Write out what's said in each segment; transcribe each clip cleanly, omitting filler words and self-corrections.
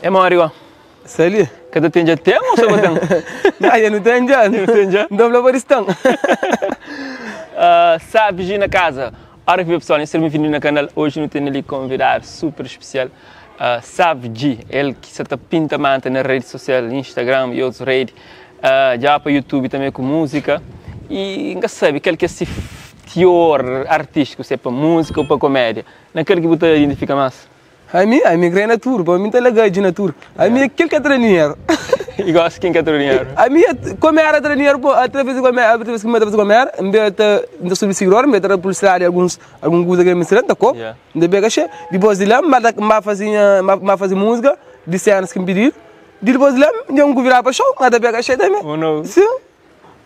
É mori go. Sali. Ka ta ten dja ten ou sa ba ten? Nah, dja nu ten dja. Nu ten dja? Nton fla pa distan. Sabi G na kaza. Ora ki be pessoal, nhos ser benvindu na kanal. Oji nu ten ali konvidadu super spesial, Sabi G. El ki sa ta pinta manta na redi sosial, Instagram i otus redi. Dja ba pa YouTube tanbe ku múzika. I N ka sabi kal ki é si teor artístiku, si é pa múzika ou pa komédia. Na kal ki bu ta identifika más? Ami, ami kre na tudu, pa mi ta lagadji na tudu. Ami é kel ka tra dinheru. I gosi kin ka tra dinheru? Ami é komera tra dinheru po atraves di komera, atraves ki mi ta fazi komera, N be ta N ta subi sigidor, N be ta da publisidadi alguns algun kuza ki mi sta ta ko, N ta pega xe. Dipos di la N ba ta N ba fazi nha N ba fazi musika di senas ki N pididu. Di dipos di la N dja N kuvidadu pa xou, N ta pega xe tanbe. Sim.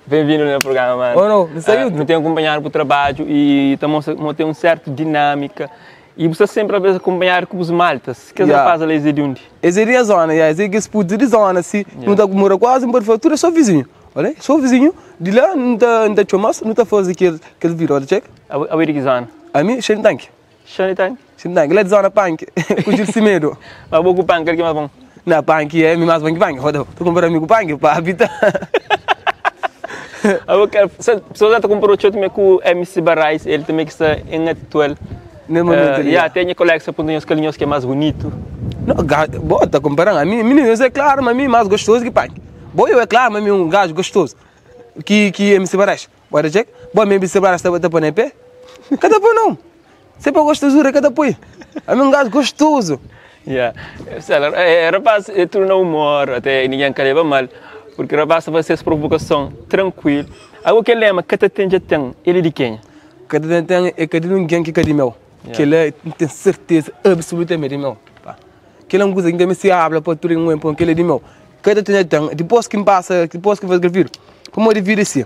Bem-vindo no programa, mano. Oh, não, não saiu. Nu tem acompanhado bu trabalho e ta mostra mo tem um certo dinâmica e bu sta sempre a acompanhado ku bus maltas. Kes Yeah. rapaz ali é de onde? Esse é de zona, yeah. Esse é que putos de zona, assim. Yeah. Não tá mora quase, não pode falar, tudo é só vizinho. Olha, só vizinho. De lá não tá, não tá chama, não tá fazer aquele, aquele vídeo, olha, check. A de que zona? A mim, cheio de tanque. Cheio de tanque? Cheio de tanque. Lá de zona punk, com o Semedo. Mas vou com punk, que é mais bom? Não, punk é mais bom que punk. Roda, tô comparando amigo punk, pá, habita. Eu quero, pessoas já comparou o também com o MC Barrais, ele também que está em atual. No momento ali. Yeah, tem colega que aponta os calinhos que é mais bonito. Não, bom, tá comparando. A mim, menino, eu é claro, mas a mim mais gostoso que punk. Bom, eu é claro, mas a mim um gajo gostoso. Que, que MC Barrais. Bora, check. Bom, MC Barrais tá, tá pondo em pé? Cada pô não. Sempre gostosura, cada põe. A mim um gajo gostoso. Yeah. É, rapaz, é tudo no humor, até ninguém quer levar mal. Porque rapaz vai ser essa provocação tranquilo. Agora que lema, cada tem já tem, ele de quem? Cada tem tem é cada ninguém que cada meu. Yeah. Que ele é, tem certeza absolutamente de meu. Pá. Que ele é uma coisa que também se habla para tudo em um que ele é de meu. Cada tem tem, depois que me passa, depois que faz aquele como de vida assim.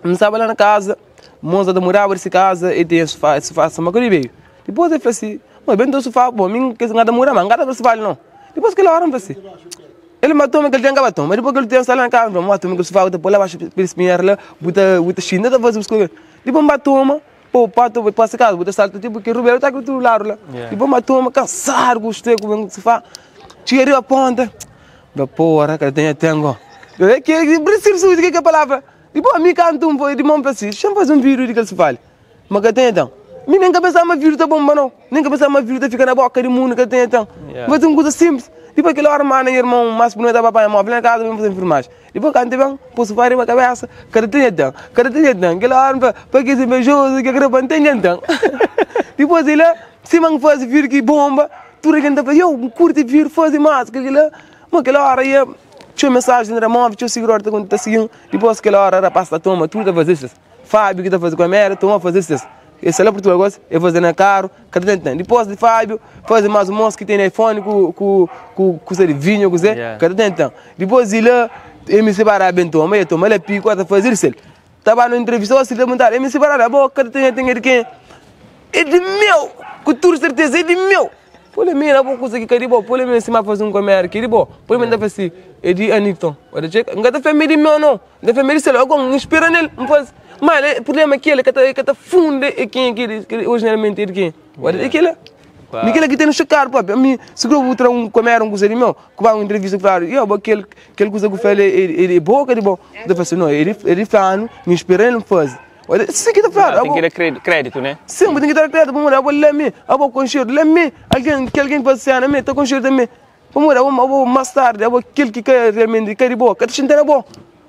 Não estava lá na casa, moça da morava desse casa, e tem sofá, sofá, só uma coisa veio. Depois ele falou assim, mas bem do sofá, bom, mim que nada mora, mas nada sofá não. Depois que ele hora, assim. Ele matou me que ele tem gabatom, mas depois que ele tem sala na casa, matou me que o sofá, botar lá baixo, espinhar lá, botar, botar china, tá fazendo coisas. Depois matou me, pô, pato, passa casa, botar salto, tipo que Rubelo tá com tudo lá, lá. Depois matou me, cansado, gostei com o sofá. Tira a ponta. Da porra, que tem tengo. Eu é que preciso de que é a palavra. Depois a mim canto um de mão para si, deixa eu fazer um vídeo de que se fale. Mas que tem então. Mim nem cabeça uma vídeo tá bomba não. Nem cabeça uma vídeo tá fica na boca de mundo que tem então. Yeah. Mas uma coisa simples. Depois aquela hora, mano, irmão, mas não tá papai, mão, na casa mesmo fazer enfermagem. Depois canto bem, posso fazer uma cabeça, cada tem então, cada tem então. Aquela hora para que se beijoso, que aquela tem então. Depois ele, se man faz vídeo que bomba, tudo que tá eu curte vídeo, faz mais, que aquela, mas aquela hora ia tinha mensagem na mão, tinha seguidor tá tá seguindo. Depois aquela hora rapaz tá toma, tudo tá fazendo isso. Fábio que tá fazendo com a merda, toma fazer isso. Esse lá Portugal gosta, eu fazer na carro, cada tem tem. Depois de Fábio, fazer mais um moço que tem iPhone com com com com de vinho, com zé, cada tem tem. Depois ele MC Bará bem toma, ele toma, ele pico, tá fazer isso. Tava no entrevista, você perguntar, MC Bará, boa, cada tem tem de quem? É de meu, com toda certeza, é de meu. Pô, mim, não coisa que queria, pô, mim, se fazer um comer, queria, pô, mim, deve ser, é de Aniton. Olha, check, não tá família meu não, da família sei lá, algum inspira nele, não faz. Mas o problema é que ele que tá que tá fundo é quem que que originalmente é de quem. Olha, é aquele. Aquele que tem no chocar, pô, a mim, se eu vou trazer um comer um coisa de meu, que vai uma entrevista claro, eu aquele aquele coisa que eu falei, ele ele é boa, ele é bom. Deve ser não, ele ele fala, me inspira ele faz. Olha, isso aqui tá falando. Tem que dar crédito, crédito, né? Sim, mas tem que dar crédito, vamos lá, vou lá me, eu vou conhecer, lá me, alguém, que alguém pode ser, né, tá conhecer também. Vamos lá, vamos, vou mais tarde, eu vou aquele que quer realmente, quer de boa, quer te boa.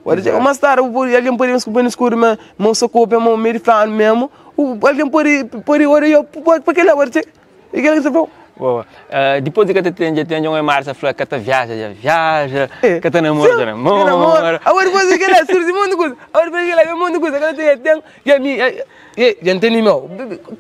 Olha, mais tarde, eu vou, alguém pode me desculpar no escuro, mas mas socorro, mas meio falando mesmo, alguém pode, pode, olha, eu, para que lá, olha, e que você falou? Boa. Depois de que te tem, tem um Marcia falou que te viaja, já viaja, que te namora, já namora. Agora depois de que lá surge um monte de coisa. Agora depois de que lá vem um monte de coisa, que tem tem, e a mim, e já entendi meu.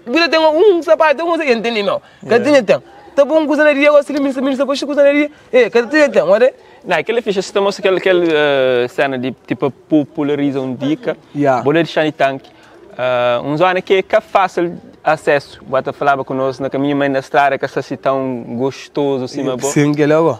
Vida tem um sapato, um já entendi meu. Que tem tem. Tá bom cozinharia, agora se ele me me depois cozinharia, é, que tem tem, olha. Não, aquele ficha, se mostra aquele aquele cena de tipo populariza um dica. Yeah. Bolha de chão tanque. Um zona que é fácil acesso. Bota falava conosco na caminho mãe na estrada que está assim tão gostoso assim, mas bom. Sim, que é logo.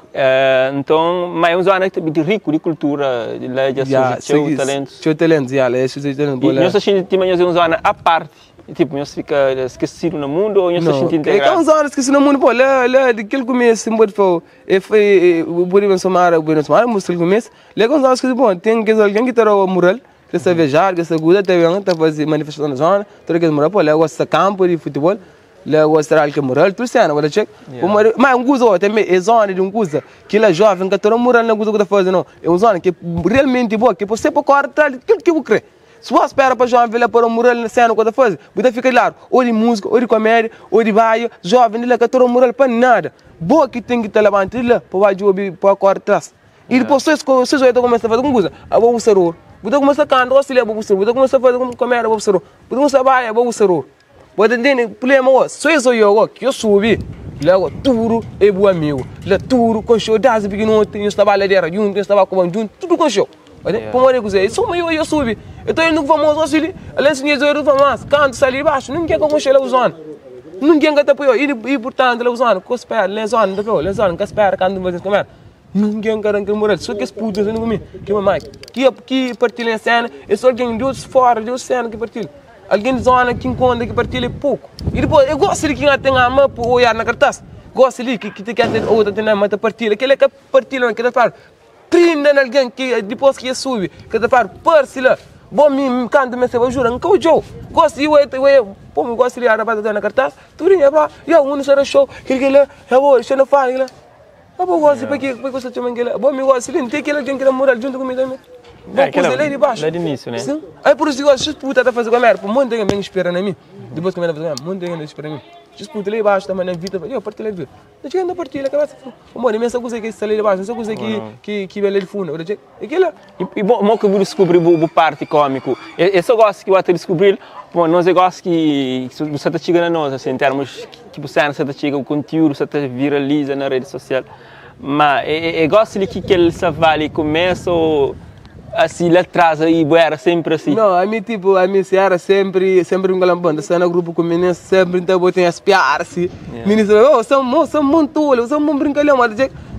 Então, mas é um zona que de rico de cultura, de lá já Yeah, surge teu talento. Teu talento, yeah, lá surge talento. E nós achamos que tinha uma zona à parte. Tipo, nhos fika skesidu na mundu ou nhos ta xinti Não, é ka integradu? un zona skesidu na mundu, pô, la, la di kel kumesu, N pode fla-u, é foi, bu pode ben Somara, bu ben Somara, mostra kel kumesu, la é ka un zona skesidu, pô, ten kes algen ki ta da-u mural, ki sta viajadu, ki sta kuza, ta ben, ta faze manifestason na zona, ta da kes mural, pô, la gosi sta kanpu di futibol, la gosi ta dadu kel mural, tudu sena, bu ta txeka, pamodi, ma un kuza ô, tanbe é zona di un kuza ki la joven ka ta da mural na kuza ku ta faze, nau, é un zona ki é realmenti boa, ki você pa kore tras di kel ki bu kre. Si bo spera pa joven la para mural na sena ku ta faze, bu ta fika di ladu, ô di múzika, ô di komédia, ô di baia, joven di la ka ta da mural pa nada. Bo ki ten ki ta labanta di la pa ba djobe, pa kore tras. I dipôs so es so es ta kumesa faze algun kuza, abo bu sta oru. Bu ta kumesa kanta, gosi li abo bu sta oru. Bu ta kumesa faze komédia, abo bu sta oru. Bu ta kumesa baia, abo bu sta oru. Bo ta ntende prublema go, so es oiô go ki yo subi la go tudu é bu amigu, la tudu konxeu desdi pikinoti, nhos ta ba ladera djuntu, nhos ta ba koba djuntu, tudu konxeu. Pamodi kuzê? É suma yo subi, eu ta indo ku famosu gosi li, alén si nhos oidu famosu, kantu sai li baxu, ningen ka konxeu la bu zona, ningen ka ta apoiau, i purtantu la bu zona, ka spera, la zona, nta flau, la zona, nka spera kantu nfaze es kumera. Ningen ka ranka mural, so kes putas anda ku mi, ki mamai, ki ki partilha nha sena, é so algen di otus fora di otus sena ki partilha. Algen di zona ki nkontra ki partilha é poku. I dipôs, eu gosta di ki nha ten ama pa oiar na kartaz, gosta di ki ki ta otu ta ten ama ta partilha, kel-la é ka partilha, kel-la ta fladu prinda na algen ki dipôs ki e subi, kel-la ta fladu parse la, bo mi kantu mesteba ajuda N ka odja-u, gosi di oia oia, po mi gosta di rapaz ta na kartaz, tudu nha ba, ya undi sta na xou, kel kel-la, abo xa na fala kel-la. Abo gosi pa ki pa ki bu sta txoman kila? Bo mi gosi li, n'ten kel algen ki da moral djuntu ku mi tanbe. Bo É, kuza la di baxu. La di início, né? Sim. Aí por isso gosi, xis puta ta faze ku merda, monti algen ben inspira na mi. Depois ku merda faze ku merda, monti algen ben inspira na mi. Xis puta la di baxu ta manda vida, yo partilha vida. Ta txiga na partilha kabesa, pamodi mi é sa kuza ki sta la di baxu, sa kuza ki ki ki ben la di fundu. É kila. I bo, mo ki bu diskubri bu, bu parti kómiku? É, é só gosi ki bu ta diskubril? Bom, nos é gosi ki bu sa ta txiga na nos, assim, em termos ki bu sena sa ta txiga, bu konteúdu sa ta viraliza na rede sosial. Ma é, é, é gosi li ki kel savali kumesa ou assim lá atrás aí bu era sempre assim? Não, a mim tipo, a mim se era sempre, sempre um galambão, tá na grupo com meninas, sempre então botem as piadas, assim. Yeah. Meninas, oh, são, oh, são muito tolo, são muito brincalhão, mas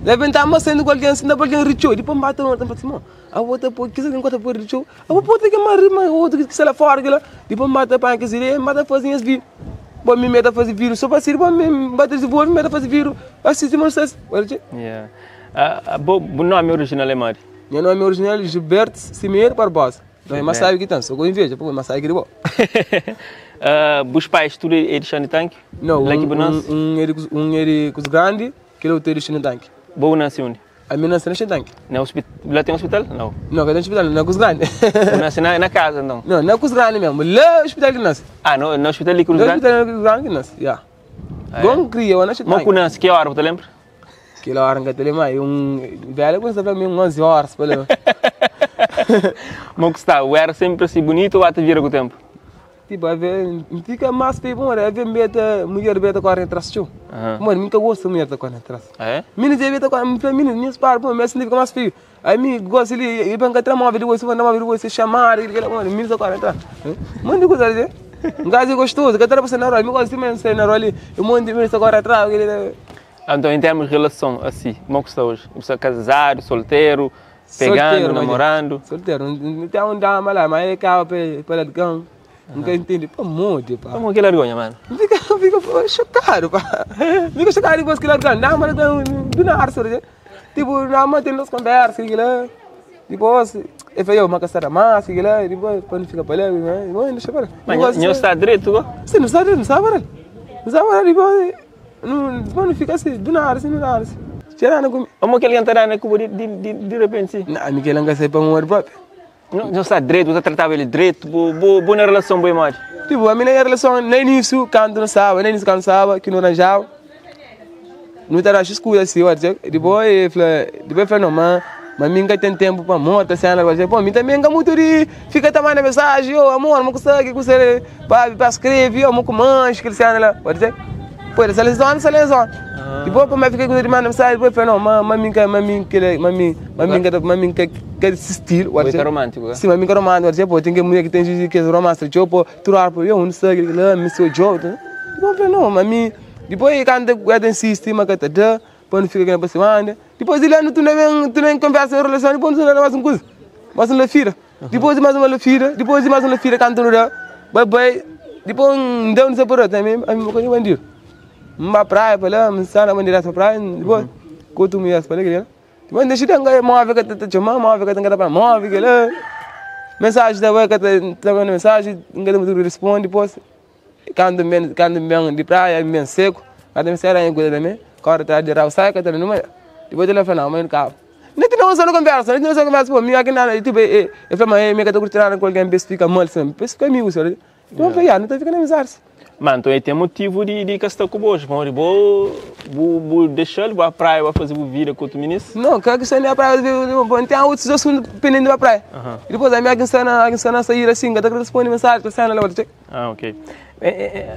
Leventa ma sendo ku algen sinta pa algen ritxeu dipôs N bata nota N fla si mo abo ta poi kes algen ku ta poi ritxeu abo pode ten ma ma otu ki sta la fora kila dipôs N bata panha kes ideia N bata faze nhas vídiu bo mi mê ta faze vídiu so pa sirbi bo mi N bata dizenvolve mi ta faze vídiu pa sisti ma nu sta si Yeah. Bo bu nomi original é modi? Nha nomi original é Gilberto Simeiro Barbosa. Não, mas sabe que tem, só com inveja, pô, mas sabe que de bom. Bus pais tudo é de Xande Tanque? Não, Lá que bu nasce? um é de um é de Cruz Grande, Kel otu é di Xintanki. Bo nase undi? Ami nase na Xintanki. Na hospi la ten hospital? Nau. Nau, ka ten hospital, na Cruz Grandi. Bu nase na na kaza nton? Nau, na Cruz Grandi mesmu. La hospital ki nase. Ah, no na hospital di Cruz Na Grandi? hospital di Cruz Grandi ki nase, ya. Ah, Bo é? N kria na Mo Xintanki. ku nase, ki ora bu ta lembra? Kel ora N ka ta lembra, é un velha kumesa fla mi un 11 horas pa la. Mo ku staba? Bu era sempri asi bunitu ou ba ta vira ku tempu? Tipo, a ver, N fika más feio pamodi a ver N beta, mulher beta kore atrás txeu. Pamodi mi ka gosta mulher ta kore atrás. Minus dja beta kore, N fla minus, nhos para pamodi mi asi N ta fika más feio. Aí mi gosi li, i pa N ka tra móvel di bo, si N tra móvel di bo, se xamadu, kel kela, pamodi minus ta kore atrás. Monti kuza li. N gazu é gostozu, ka ta da pa sai na rua, mi gosi sima N sai na rua li, un monti minus ta kore atrás, kel. Anton, em termos de relason asi, mo ku sta oji? Bu sta kazadu, solteru? Pegando, namorando. Solteru, N ten un dama la, ma el kaba pa largan, N ka intende pamodi pa. Pamodi ki largau nha mano? N fika, N fika xokadu pa, N fika xokadu dipôs ki largan, dama largan du nada, sabe? Tipo, dama ten nos konversa kila, dipôs el fla, yo, ma ka sta da más kila, dipôs pa nu fika pa la, dipôs N dexa pa la. Ma nho sta dretu go? Si, nu sta dretu, nu sta pa la, nu sta pa la dipôs. Nu, dipôs nu fika si, du nada si, du nada si. Txerana ku mi. Pamodi ki algen ta dana ku bo di, di, di, di repenti si? Na, mi kel-la N ka sabe pamodi propi. Nu, nu sta dretu, bu ta trataba el dretu, bo, bo, bo na relason bo é modi? Tipo, ami na nha relason, na inísiu, kantu nu staba, na inísiu kantu nu staba, ki nu ranjaba, nu ta da xis kuza si, odja, dipôs el fla, dipôs el fla, no, ma, ma mi N ka ten tenpu pa amor, ta sena, bo, mi tanbe N ka mutu di fika ta manda mensaji, ô amor, ma ku sta, ki ku sta. Pa pa skrebe ô ku manxe kel sena la pode ser pode ser lesão sa lesão depois pa me fica com de manda mensagem depois fala não ma ma mim ka ma mim que ma mim ma mim ka ma mim ka ka esse estilo pode ser romântico sim ma mim ka romântico pode ser pô tem que mulher que tem gente que romance tchau pô turar pô eu não sei que lá me sou jogo depois fala não ma mim depois quando eu insiste ma ka ta da pa nu fika que na pa semana depois de lá tu não vem tu nem conversa em relação depois tu não mais um coisa mais uma filha Dipôs di más uma lafida, dipôs di más un lafida kantu nu da bai bai. Dipôs N da un dizaparadu tanbe, ami N ka nha bandidu. N ba praia pa la, N sta na bandidas pa praia, dipôs ku otu mulheres pa la, kel-la. Dipôs N dexa di anga, móvel ka ta txoma-m, móvel ka ta pa-m, móvel kel-la. Mensaji ta bai, ka ta ta manda mensaji, N ka ta mutu responde. Dipôs kantu N ben, kantu N ben di praia, N ben seku, ka ta meste ranha kuza tanbe, kóre tras di rau sai ka ta da numa. Dipôs el fla, nau, ma el kaba. N ta tene un konversa, N ta tene un konversa, pô, mi aki nada, tipo, el fla ma mi ka ta curti nada ku algen pa es fika mal, pa es fika amigu, sabe? Nton, N fla, ya, nu ta fika na amizadi. Ma nton el ten motivu di di ka sta ku bo oji, pamodi bo bu bu dexa-l ba praia ba faze bu vida ku otu minis? Nau, ka kista di ba praia, N ten otus asuntu pendenti di ba praia. Dipôs ami algen sta na algen sta na saída asin, ka ta kre responde mensaji, kel sena la, bo ta txeka. Ah, ok.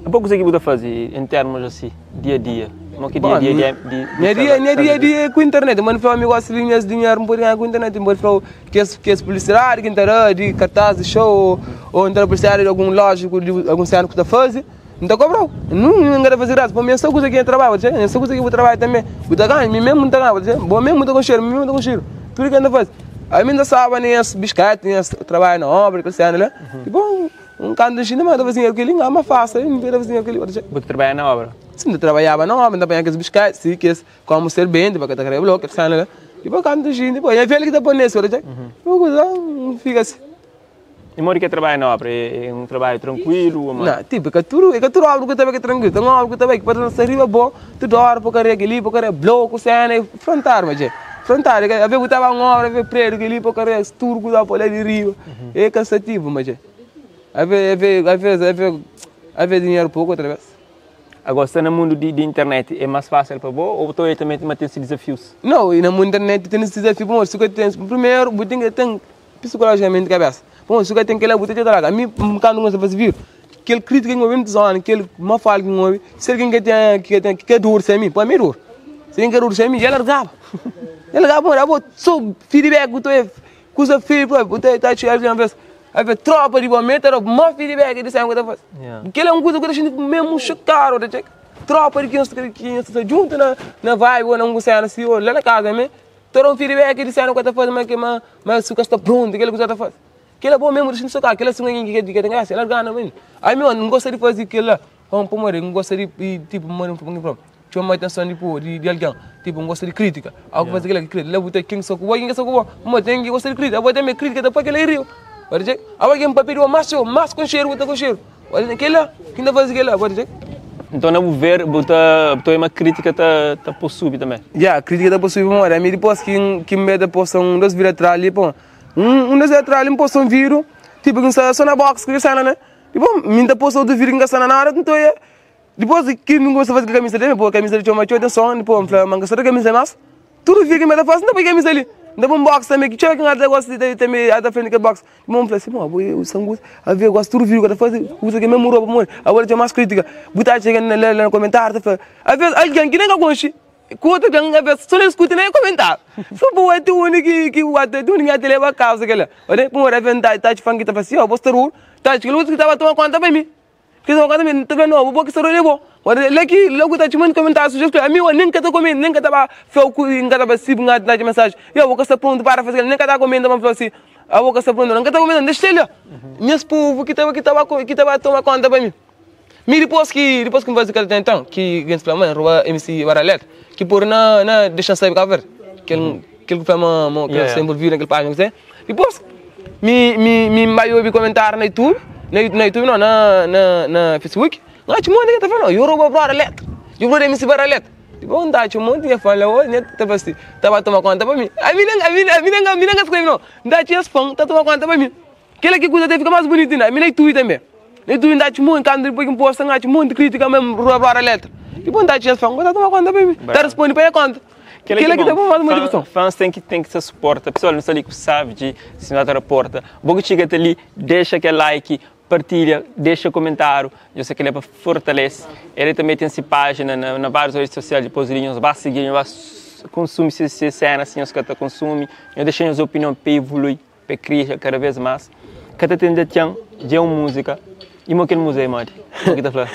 Abo kuzê ki bu ta faze en termus asi, dia a dia? Mo ki dia a dia di di Nha dia, nha dia a dia é ku internet. Mano flau mi gosta di nhas dinheru, N pode ganha ku internet. N pode flau kes kes publisidadi ki N ta da di kartaz di show ô N ta da publisidadi di algun loja ku di algun sena ku ta faze, N ta kobrau. N N ka ta faze grasa, pamodi mi é so kuza ki N trabadja, bu ta é so kuza ki bu trabadja tanbe. Bu ta ganha, mi mesmu N ta ganha, bu ta bo mesmu ta konxedu, mi mesmu ta konxedu. Tudu ki N ta faze. Ami N ta staba na es biskleta, na es trabadja na obra, kel sena la. Dipôs Un kantu xinti ma ta faze dinheru kel-li, ma fásil, N ta faze dinheru kel-li. Bu ta trabadja na obra? Sin, N ta trabadjaba na obra, N ta panha kes biskati, si, kes komu serbenti pa ka ta kre bloku, kes sena la. Dipôs kantu xinti, pô, nha velhu ki ta pô nes, bu ta txeka. Dipôs kuza, N fika si. I modi ki é trabadja na obra? É un trabadju trankuilu ô ma? Nau, tipu, é ka tudu, é ka tudu obra ku ta bai ki é trankuilu. Ten obra ku ta bai ki pa ta sta riba bo tudu ora pa karega kel-li, pa karega bloku, sena, é frontadu, ma dje. Frontadu, avê bu ta ba un obra, avê prédiu kel-li pa karega tudu kuza pa la di riba, é kansativu, ma dje. Ave, ave, ave, ave, ave dinheiro pouco outra vez. Agora, sta na mundu di, di internet é más fácil pa bo ou ta oia também ma ten si desafius? Não, e na mundu internet ten si desafiu pamodi si ka ten, primeiro bu ten ki ten psicologicamente cabeça, pamodi si ka ten kila bu ta txeu ta larga. Ami kantu N kumesa fasi vídeo, kel crítica ki N obi muitus ómi, kel mau fala ki N obi, si algen ka ten, ki ka ten, ki ka duru sen mi, pa mi é duru, si algen ka duru sen mi, dja largaba, dja largaba pamodi abo so feedback bu ta oia. Kuza feio propi, bu ta ta txeu algen vez, ave tropa di bo meta da mau feedback di sema ku ta fazi. Kila é un kuza ku ta xinti mesmu xokadu, ta txeka. Tropa di kenha ki nhos ta sta djuntu na na vibe o na un sena si o la na kaza me, ta da un feedback di sena ku ta fazi ma ma ma su ka sta prontu kila kuza ta fazi. Kila bo mesmu ta xinti xokadu, kila si un algen ki ka ten grasa, el gana mesmu. Ami N gosta di fazi kila. Pamodi pamodi N gosta di tipo pamodi N txoma atenson di di di algen tipo N gosta di kritika Abo ku faze kila ki kritika la bu ta kin so ku bo kin ka so ku bo pamodi ten ki gosta di kritika abo tanbe kritika ta poi kila riba pode dje abo kin papia di bo mas txeu mas konxedu bu ta konxedu pode kila kin ta faze kila pode dje. Nton na bu ver bu ta bu ta oia ma kritika ta ta po subi tanbe? Ya kritika ta po subi pamodi ami dipos ki ki N mete posta un dos vida atras li pon un dos vida atras li N posta un video tipo ki N sta so na box ku kes sena ne. Dipôs, mi N ta posta otu vídiu ki N ka sta na nada, nton é. Dipôs ki N kumesa faze kel kamisa li, pô, kamisa li txoma txeu atenson, dipôs N fla ma N ka sta da kamisa más. Tudu vídiu ki N ta faze, N ta poi kamisa li. N ta poi un box tanbê, ki txeu ki N ta gosta di tanbê ata frenti kel box. Dipôs N fla si, Bo, abo sangusa, avê gosi tudu vídiu ki N ta faze, uza kel mésmu ropa pamodi abo ta txoma más krítika. Bu ta txega na la na komentáriu ta fla, avês algen ki nen ka konxe, ku otu algen, avês so na diskuti nen komentáriu. So bu é ti uni ki ki ti uni ki ta leba kausa kel la. Odja pamodi avês N ta atxa fan ki ta fla si, Bo sta ruru. Ta kel otu ki tava toma konta pa mi. Ki toma konta pa mi, ta fla, no, bo ki sta rodeia bo. Ora, la ki, la ku ta txoma di komentáriu suju, fla, ami, nen ka ta komenta, nen ka ta ba fla ku, n ka ta ba si, n ka ta mensaji, yo, bo ka sta prontu para faze kel, nen ka ta komenta pa fla si, abo ka sta prontu, n ka ta komenta, n dexa la. Nhas povu ki ta, ki ta ba, ki ta ba toma konta pa mi. Mi dipôs ki, dipôs ki n faze kel tentan, ki gentis fla ma n roba MC Baraleta, ki pôdu na, na dexa-m sabe Kabu Verdi, kel, kel ki fla ma, ma ki sta envolvidu na kel pájina ku se. Dipôs, mi, mi, mi N bai obi komentáriu na YouTube, na, na YouTube nau, na, na, na Facebook, N atxa monti algen ta fla, nau, yo roba brother letra, yo brother MC bara letra. Dipôs N ta atxa monti nha fan la, ô nha ta fla si, ta ba toma konta pa mi. Ami nen, ami, ami nen, ami nen ka skrebe nau, N ta atxa es fan ta toma konta pa mi. Kila ki kuza ta fika más bunitu inda. Ami na YouTube tanbe. Na YouTube N ta atxa monti, kantu dipôs ki N posta N atxa monti krítika ma N roba brother letra. Dipôs N ta atxa es fan, ta toma konta pa mi, ta responde pa nha konta. Kela ki ta pô más motivason. Fãs ten ki ten ki sa suporta. Pessoal, nu sta li ku Savji, si nu ta raporta. Bo ki txiga te li, dexa kel like, partilha, dexa komentáriu. Nhos sa kel-li é pa fortalese. El tanbe ten se pájina na, na várius redi sosial. Dipôs li nhos ba sigi, nhos ba konsumi se, se sena si nhos ka ta konsumi. Nhos dexa nhos opinion pa evolui, pa kria kada vez más. Ka ta ten dja txan, dja é un múzika. I mo kel múzika é modi? Mo ki ta fla?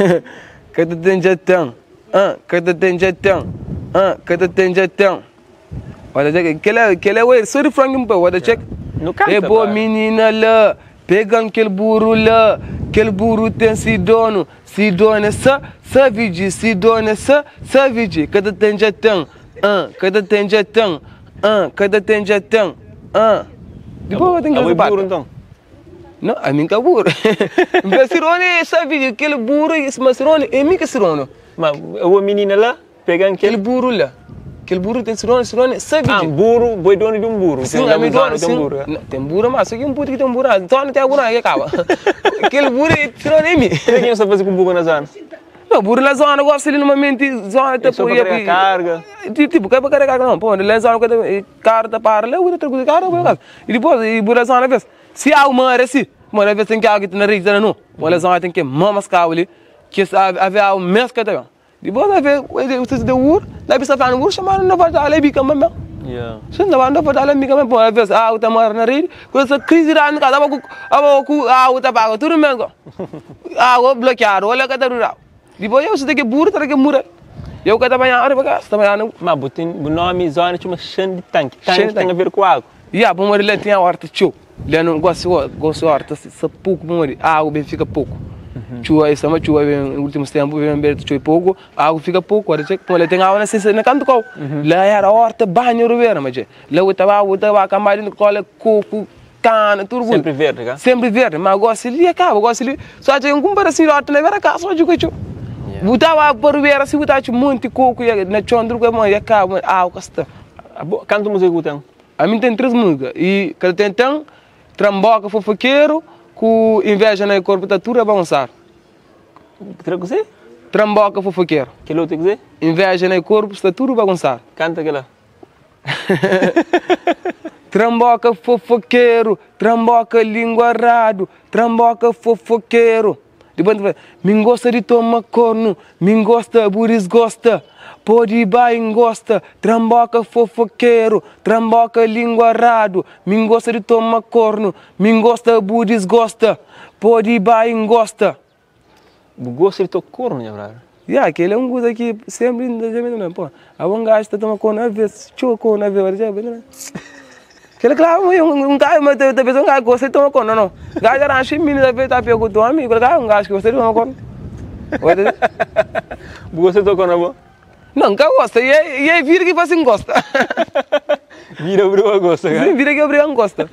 Ka ta ten dja ten. Ah, ka ta ten dja ten Ah, ka ta ten dja ten Wata txeka, kel-la, kel-la é sô rifron ki N poi Wata txeka Nu kanta, É bo ba. minina la, pega-m kel buru la. Kel buru ten si donu, si donu é sa, Savigi, si donu é sa, Savigi, ka ta ten dja ten, ah, ka ta ten dja ten, ah, ka ta ten dja ten, ah. Dipôs ten Abo é buru nton? Não, a mim ka buru. N fla Sirone é Savigi, kel buru, ma Sirone é mi ki Sirone. Ma o minina la Pega-m kel. Kel buru la. Kel buru ten si donu, si donu é sabe Ah, di. buru, bo é donu di un buru. Sin, Ten ami na donu, zona ten sin. buru, é? Não, ten buru, mas só ki un putu ki ten buru, ah, zona ten buru, aí acaba. Kel buru é, si donu é mi. Kuzê ki nhos ta faze ku buru na zona? Não, buru na zona gosta li normalmente, zona ta É só pa poi, karega karga? Tipo, ka pa karega karga não, pô, la zona ka ta, karu ta para la, bu ta trakuzi karu, bu bai kasa. E dipôs, e buru na zona vez, si agu mara si, mara vez ten ki agu ki ta na rede ta na nu, pô, la zona ten ke mama skabu li, ki ave agu mes ka ta ben. Dipôs el fla, Usés da ur, la bisa fla-nu ur xamadu na volta la bika ma Yeah. Sim, na na volta la bika ma pô, vez água ta mora na rede, com essa crise da na casa, água água ku água ta paga tudo mesmo. Água bloqueado, olha que tá rural. Depois eu sei que burro tá que mura. Eu que tá banhando, arriba casa, tá banhando. Mas bu ten bu nomi zona txoma Xan di Tanki. Xan Tanki di ten a Tanki. ver ku águ. Ya, pamodi la tinha horta txeu. Lá no gosi gosi horta sa pouco pamodi água ben fika pouco. Txuba sama txuba ben últimus tempu ben ben txoi pouco, água fika pouco, ora txê pamodi lá ten água na se na kantu kau. Lá era horta banha rubera ma txê. Lá bu ta ba bu ta ba kamba dentu kola coco, cana, tudo bu. Sempri verdi ka? Sempri verdi, ma gosi li akaba, gosi li so atxa un pedasinhu di horta na bera kasa odja ku txeu. Bu ta ba pa rubera si bu ta atxa monti coco na txon tudo ku ya kaba água ka sta. Abo kantu música ku ten? Ami ten 3 música e kel ten ten Tramboka fofoqueiro ku inveja na corpo ta tudo a bagunçar. Tra kuzê? Tramboka fofoqueiro. Kel otu é kuzê? Inveja na corpo sta tudo bagunçado. Canta kela. Tramboka fofoqueiro, tramboka linguarado, tramboka fofoqueiro. Depois tu fala, mi gosta di toma corno, mi gosta, buris gosta, pode bai gosta, tramboka fofoqueiro, tramboka linguarado, mi gosta di toma corno, mi gosta, buris gosta, pode bai gosta. Bu gosta di toka corno, nha brother? Ya, aquele é um coisa que sempre ainda pô. Há um gajo que toma corno a vez, tchau corno a vez, já, né? Aquele claro, um, um gajo, mas talvez um gajo gosta de tomar corno, não. Gajo arrancha menino da vez tá pego o amigo, gajo um gajo que gosta de tomar corno. Bu gosta de tocar corno, bo? Não, nunca gosta. E é, e é vira que faz assim gosta. Vira obriga gosta, cara. Sim, vira que obriga gosta.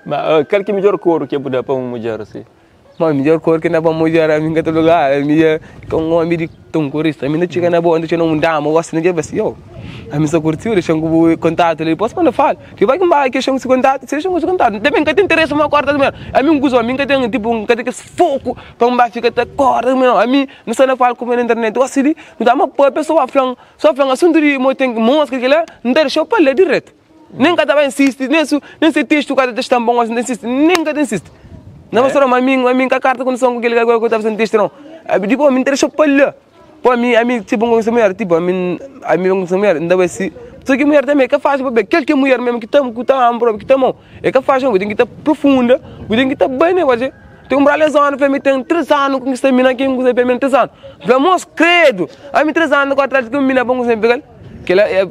Mas qual que é o melhor couro que é para uma mulher assim? Mas melhor cor que na para mulher, a minha lugar, a minha com um homem de tão corista, a minha chega na boa, onde não dá, mas gosto ninguém vai assim, eu. A minha só curtiu, deixa o contato ali, posso mandar falo. Que vai que vai que chama esse contato, se chama esse contato. Também que tem interesse uma corda também. A mim gosto, a mim que tem tipo um que tem foco para um fica até corda, não. A mim não sei na falo como na internet, eu assim, não dá uma pessoa falando, só falando assunto de mo tem mosca que lá, não deixa eu para ler direto. Nem que tava insiste, nem se nem se texto cada texto tão bom assim, nem insiste, nem que insiste. Não, mas a mim, a mim que a carta condição com aquele que eu estava sendo texto não. Tipo, me interessa para lá. Pô, a mim, a mim, tipo, com essa mulher, tipo, a mim, a mim com essa mulher, ainda vai se Só que mulher também é que faz, para aquele que é mulher mesmo que tá, que tá, que tá mão, é que faz, tem que estar profunda, tem que estar bem, né, você. Tem um bralha zona, para mim tem 3 anos com essa mina aqui, com essa mina 3 anos. Vamos, credo. A mim 3 anos com atrás que mina bom com pegar. Que ela é,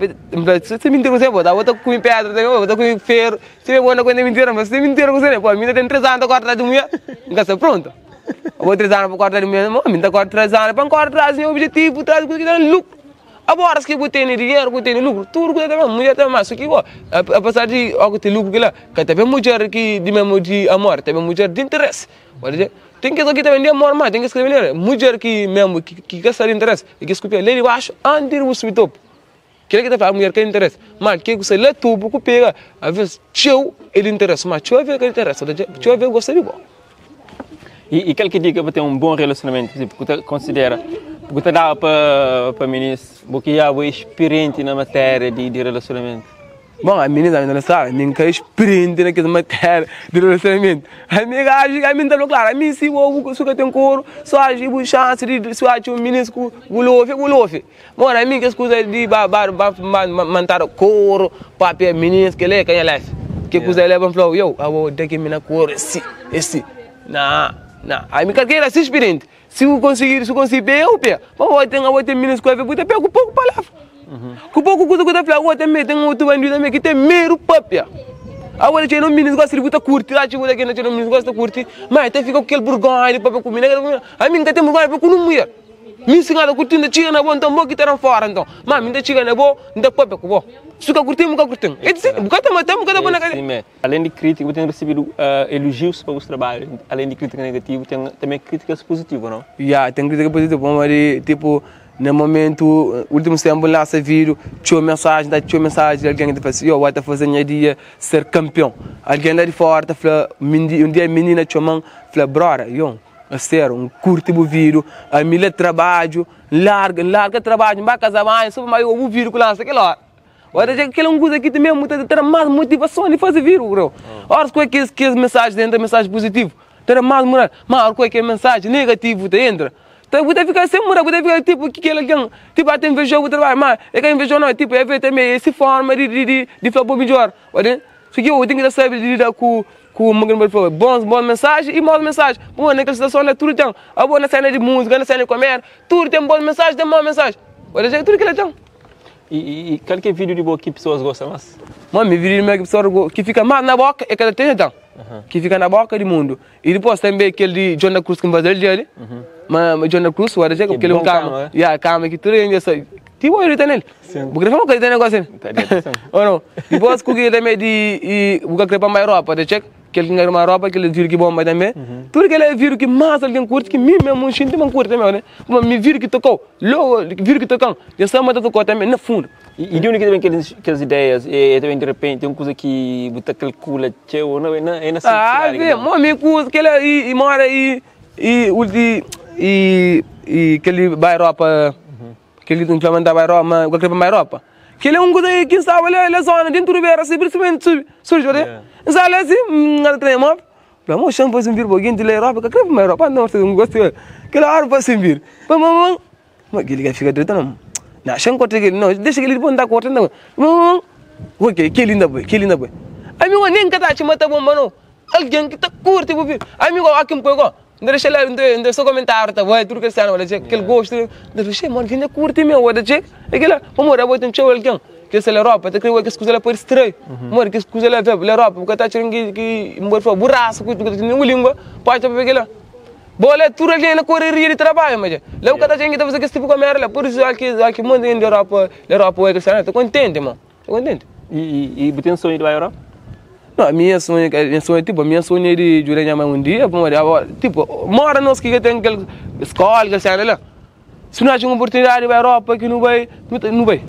se mentira você, pô, tá, bota com pedra, bota com ferro. Se é boa coisa mentira, mas se mentira você, pô, a mina tem 3 anos com atrás de mulher, não está pronto. Eu vou 3 anos para cortar de mulher, a mina tá 3 anos para cortar atrás, meu objetivo, traz que dá lucro. Agora se que tem dinheiro, que tem lucro, tudo que tem mulher também, mas que apesar de algo ter lucro que lá, que também mulher que de mesmo de amor, também mulher de interesse. Pode dizer, tem que aqui também de amor, mas tem que escrever mulher que mesmo que que quer de interesse, e que escrever lê embaixo antes de subir topo. Que que tá falando mulher que interesse, mas que você lê tudo que pega, às vezes teu ele interessa, mas teu vê que interessa, teu vê gosta de bom. E, e qual que dica para ter um bom relacionamento, tipo, que você considera, porque te dá para para meninas, porque já é experiente na matéria de, de relacionamento. Bom, a menina ainda não sabe, nem que é experiente naquela matéria de relacionamento. A minha acho a minha tá claro, a minha se o se tem couro, só acho que chance de só acho um menino com o lofe, o lofe. Bom, a minha que escusa de ba ba ba mantar couro, papel meninas que lê, quem é leve. Que coisa leva falou, eu, eu vou ter que mina couro esse, esse. Não, não. A minha carreira é experiente. Se eu conseguir, se eu conseguir, eu pé. Mas vou ter, vou ter meninas que vou ter pego pouco palavra. Com pouco coisa que eu falo, também tem outro bandido também que tem meio papel. Agora txeu minis gosta di bu ta kurti, la txeu algen txeu minis gosta kurti, ma e ta fika ku kel burgonha di papia ku mi, ami N ka ten burgonha di papia ku nun mulher. Mi si N ka kurti N ta txiga na bo, nton bo ki ta dan fora nton, ma mi N ta txiga na bo N ta papia ku bo. Si bu ka kurti-m bu ka kurti-m. E di bu ka ta mata-m bu ka ta pô na kadeia. Alén di krítika, bu ten risibidu elojius pa bus trabadju. Alén di krítika negativu, ten tanbê krítikas puzitivu, nau? Ya, ten krítika puzitivu pamodi tipo na momentu, últimus ténpu N lansa vídiu, txeu mensajen, ta txeu mensajen di algen ki ta fla si, yo, bo ta faze nha dia ser kanpion. Algen la di fora ta fla, un dia minina txoma-m, fla, brother, yo, aseru, N kurti bu vídiu, ami la trabadju, N larga, N larga trabadju, N ba kaza banhu so pa N bai obi bu vídiu ku lansa kel óra. Ora dja kel un kuza ki ti mesmu ta tra mas motivason di faze vídiu bro. Oras ku kes kes mensaji ta entra mensaji puzitivu ta da mas mural, ma ora ku kel mensaji negativu ta entra ta bu ta fika sen mural, bu ta fika tipu ki kel algen tipu ata invejau bu trabadju ma e ka invejau nau tipu e tanbe e si forma di di di fla bo midjor ora so ki bu ten ki ta sabi lida ku ku bons bons mensaji i maus mensaji pabia na kel situason la tudu ten abo na sena di musika na sena di komédia tudu ten bons mensaji ten mau mensaji ora tudu kila ten. I kal ki é vídiu di bo ki pesoas gosta más? Má mi vídiu di mi ki pesoas ki fika más na bóka é kel di Ten Tan, ki fika na bóka di mundu. I dipôs tanbê kel di John da Cruz ki N faze-l dia li. Ma John da Cruz, ora dja kel un kama, ya kama ki tudu algen dja sabe. Ti bo grita nel. Bu krê fla ma bu ka grita nel gósi? Ô nau? Dipôs ku ki tanbê di Bu ka krê pa N bai Europa, ta txeka? Kel ki N ka krê pa N bai Europa, kel vídiu ki bonba tanbê. Tudu kel é vídiu ki más algen kurti, ki mi mésmu N xinti ma N kurti tanbê. Má mi vídiu ki tokau. Logo, vídiu ki toka-m, dja sta ma ta tokau tanbe na fundu. I di undi ki ta ben kes ideias? E ta ben di repenti, ten un kuza ki bu ta kalkula txeu ô nau? É na Ah, simplisidadi ki vê, ta ben? mo mi kuza, kela i mora i i ulti i i kel li ba Europa, kel li ta fla ma N ta ba Europa, ma bu ka kre pa N ba Europa. Kel é un kuza ki N staba la la zona dentu ribera si, prinsipalmenti subi, surji, N staba la si, N ka ta trena mob. Fla, mo xa-m faze un vir pa algen di la Europa, ka kre pa ma Europa, nau, n gosta kel ora pa faze un vir. Pa ma ma ma kel-li ka fika dretu nau. Na xa-m korta kel-li, nau, dexa kel-li dipôs n ta korta nau. Ma ma ma ok, kel-li nta poi, kel-li nta poi. Ami go nen ka ta atxa ma ta bon pa nau, algen ki ta kurti bu vir. Ami go óki n poi go, n ta dexa la, n ta so komentáriu ta bai, tudu kel sena, ta txeka kel gostu, n ta fla, xe, ma algen dja kurti meu, ta txeka, é kel-la, pamodi abo ten txeu algen. Kes la Europa ta kre kes kuza la pa distrai. Modi kes kuza la la Europa bu ka ta atxa ningen ki bu pode fla bu rasa ku bu ka ta ntende bu lingua pode ta papia kila. Bo la tudu algen na koreria di trabadju ma dja la bu ka ta atxa ningen ki ta faze kes tipu komera la. Pur isu ki ki monti di Europa la Europa oi kes ta kontenti mo ta kontenti. I bu ten sonhu di bai Europa? No ami nha sonhu nha sonhu tipo ami nha sonhu é di djuda nha mai un dia pamodi tipo mora nos ki ka ten kel skola kel sena la. Si nu atxa un oportunidadi bai Europa ki nu bai, nu bai.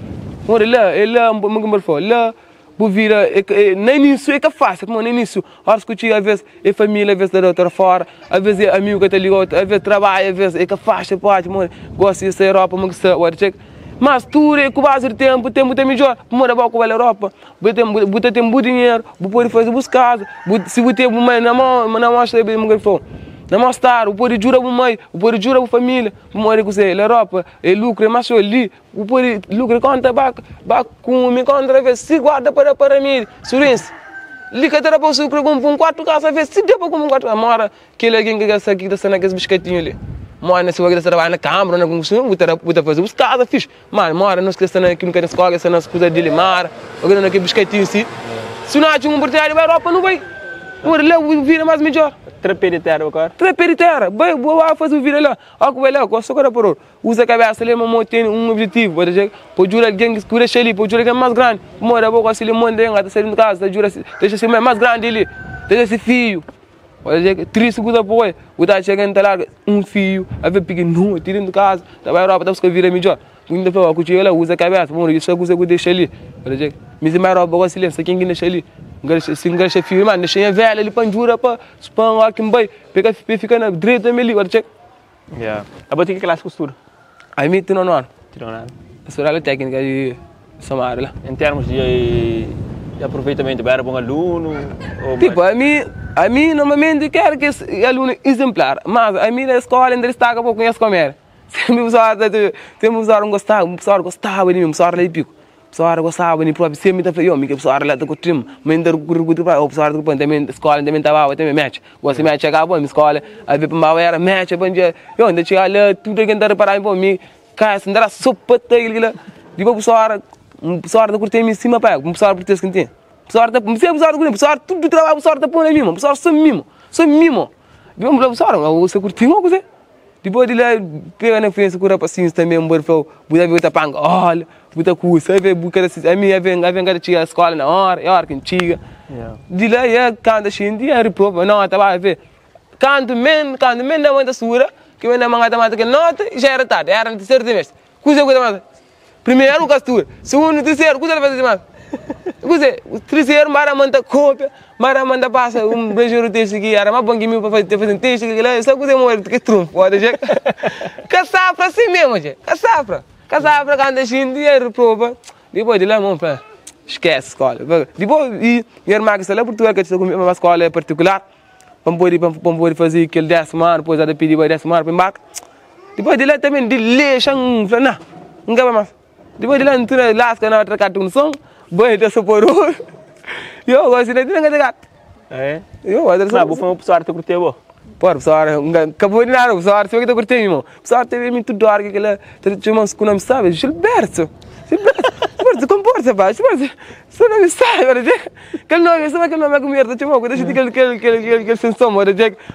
Pamodi la, é la, ma ki N pode fla, la bu vida é ka, na inísiu é ka fásil, pamodi na inísiu óras ki bu txiga aves é família, aves ta da-u tra fóra, aves é amigu ka ta liga-u, aves trabadju, aves é ka fásil pode, pamodi gosi di sta Europa ma ki sta ora txeka. Mas tudu é ku bazi di ténpu, ténpu ta midjora, pamodi abo ku bai la Europa bu ta ten, bu ta ten bu dinheru, bu pode faze bus kaza, bu si bu ten bu mai na mô, na mô na mô stadu, bu pode djuda bu mai, bu pode djuda bu família. Pamodi kuzê? La Europa é lukru é más txeu li bu pode lukra konta ba ba kume kontra vez si guarda pa da pa ramedi surensi li ka ta da pa sukra kunpra un kuartu kasa vez si da pa kunpra un kuartu kasa mora kel algen ki ka sa ki ta sta na kes biskatinhu li mora na si ki ta trabadja na kambra na kunstruson bu ta da bu ta faze bus kasa fixi ma mora nos ki ta sta na ki nu ka ten skola ki sta na kuza di limara o ki sta na kel biskatinhu si si nu atxa un oportunidadi bai Europa nu bai pamodi la bu vida más midjor. Tra pé di tera bu kore. Tra pé di tera bai bu ba faze bu vida la. Ó ku bai la, gosta ku da paror. Uza kabesa li ma tene un objetivu, pa dexa, pa djuda algen ki dexa li, pa djuda algen mas grandi. Pamodi abo gosi li monti algen ta sai di kaza, ta djuda, dexa se mai mas grandi li, dexa se fiju. Pa dexa, tristi kuza pa oi, bu ta atxa algen ta larga un fiju, avé pikinoti dentu kaza, ta bai Europa ta buska vida midjor. Bu inda fla, ó ku txiga la, uza kabesa, pamodi dexa kuza ku dexa li. Pa dexa, mi si mai Europa gosi li, N sa ken ki dexa li. N ka dexa, si N ka dexa fiju, ma N dexa nha velha li pa N djuda pa, pa N óki N bai. Pega pe fika na dretu na meli, ora txeka. Yeah. Abo ti ki klasi ku studa? Ami ti nonu anu. Ti nonu anu. N studa la teknika di Somada la. En termus di aproveitamentu, bu era bon alunu? Ou Tipo, ami, ami normalmenti ka era kes alunu izenplar, mas ami na skola N ta distaka poku nhas komédia. Sempri pessoal ta, sempri pessoal gostaba, pessoal gostaba di mi, pessoal la di piku. Pessoal gostaba di mi propi, sempri ta fla, yo, mi kel pessoal la ta kurti-m, ma N ta kurti pa, pessoal ta kurti-m, tanbe skola N tanbe ta baba tanbe mecha, gosi mecha kaba, mi skola, avia pa N baba era mecha pa N dja, yo, N ta txiga la, tudu algen ta repara mi, mi kasa, N ta da so pa ta kel-la, dipos pessoal, pessoal ta kurti-m sima pa, pessoal purtuges ki N ten. Pessoal ta, se pessoal ta, pessoal tudo trabalho, pessoal ta pôr na mim, pessoal só mimo, só mimo. Depois me pessoal, você curtiu uma coisa? Depois de lá, pega na frente com o rapazinho também, um bom falou, buta buta panga, olha, buta curso, aí vem buca a minha vem, vem cada chega à escola na hora, é hora que chega. De lá, é canta xindi, é reprova, não, tá vai ver. Canto men, canto men da mãe da sura, que vem da manga da mata que nota, já era tarde, era no terceiro trimestre. Coisa coisa mais. Primeiro castura, segundo, terceiro, coisa fazer mais. Coisa, o terceiro mara manda cópia, mara manda passa um beijo no texto aqui, era mais bom que mim para fazer, fazer um texto aqui, lá, só coisa morre, que trunfo, olha, já. Caçafra assim mesmo, gente. Caçafra. Caçafra canta xindi, é reprova. Depois de lá, mão, pá, esquece escola. Depois, e minha irmã que está lá em Portugal, que está comigo, uma escola particular, para poder, para poder fazer aquele décimo ano, depois ela pedir para décimo ano para embarcar. Depois de lá também, de ler, não, não acaba mais. Depois de lá, não tem lasca na outra carta, um som, banho de soporou. Eu gosto de não tem É? Eu gosto de Mas vou fazer uma pessoa que curtiu, bo. Pô, pessoal, acabou de nada, pessoal, você vai que tá curtindo, irmão. Pessoal, teve me tudo hora que ela te chama com o nome sabe, Gilberto. Gilberto, Gilberto, comporta, pá, Gilberto. Seu nome sabe, olha, aquele nome, sabe aquele nome que o tá chamou, deixa de aquele aquele aquele aquele sem som, olha,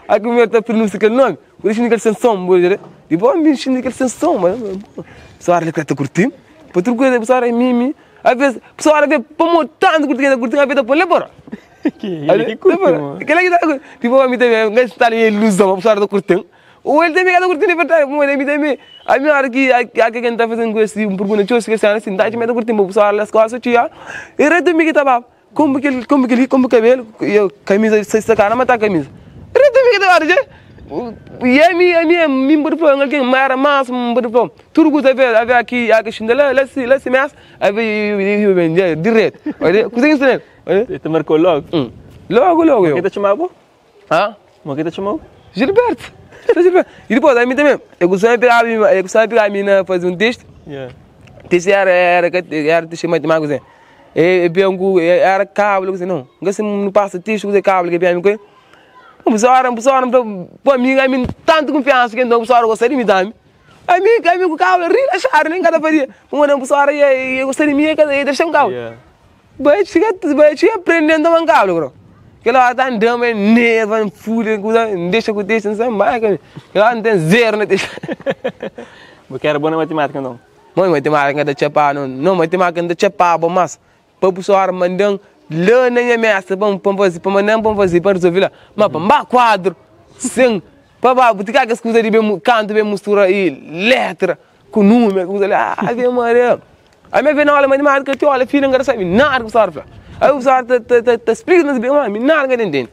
a que o tá pronuncia aquele nome, deixa de aquele sem som, olha, depois me enchendo aquele sem som, mano. Pessoal, ele tá curtindo. Por outra coisa, pessoal, é mimi. Às vezes, pessoal, vê, pô, tanto curtindo, curtindo, às vezes, pô, lembra? Que ele que curte, mano. Aquele que tá, tipo, a mim também, não está ali ilusão, a pessoa tá curtindo. Ou ele também tá curtindo, é verdade, mas ele também. A minha hora que a quem tá fazendo com esse um pergunta, que esse assim, tá, mas tá curtindo, a pessoa lá escola, só tinha. Ele também que tava, como que ele, como que ele, como cabelo, e eu camisa, se sacar, mas tá camisa. Ele também que tava, gente. E a minha, a minha, minha botão, alguém mara massa, um botão. Tudo que você vê, a ver aqui, a questão lá, lá se, lá se mexe, a ver, bem, direto. Olha, consegue entender? Olha. Ele te marcou logo. Logo, logo Quem eu. te chamava? Hã? Mas quem te chamou? Gilberto. Gilberto. E depois, a mim também, eu gostava de pegar, eu gostava de pegar a mina fazer um texto. Yeah. Texto era, era, era texto matemático, assim. E, e, era cabo, assim, não. Não não passa texto, é cabo, que bem, coisa. Um pessoal, um pessoal, pô, amigo, a mim, tanta confiança que então o pessoal gostaria de me dar. A mim, a mim, o cabo, relaxar, nem cada faria. Um pessoal, e gostaria de mim, e deixar um cabo. Yeah. Vai chegar, vai chegar aprendendo a mancar, bro. Que lá tá andando, é nerva, fúria, coisa, deixa com texto, não sei mais, que lá não tem zero na texto. Porque era bom na matemática, não? Mãe, matemática da chapa, não, não, matemática da chapa, bom, mas para o pessoal mandando lá na minha mesa, para fazer, para mandar, para fazer, para resolver lá. Mas para quadro, sem, para botar aquelas coisas de bem, canto, bem mistura e letra, com número, coisa lá, ah, vem Maria. Aí me vem na aula matemática, tu olha, filho, não sabe nada que o pessoal fala. Aí o pessoal te, te, te, te explica, mas bem, mano, nada que entende.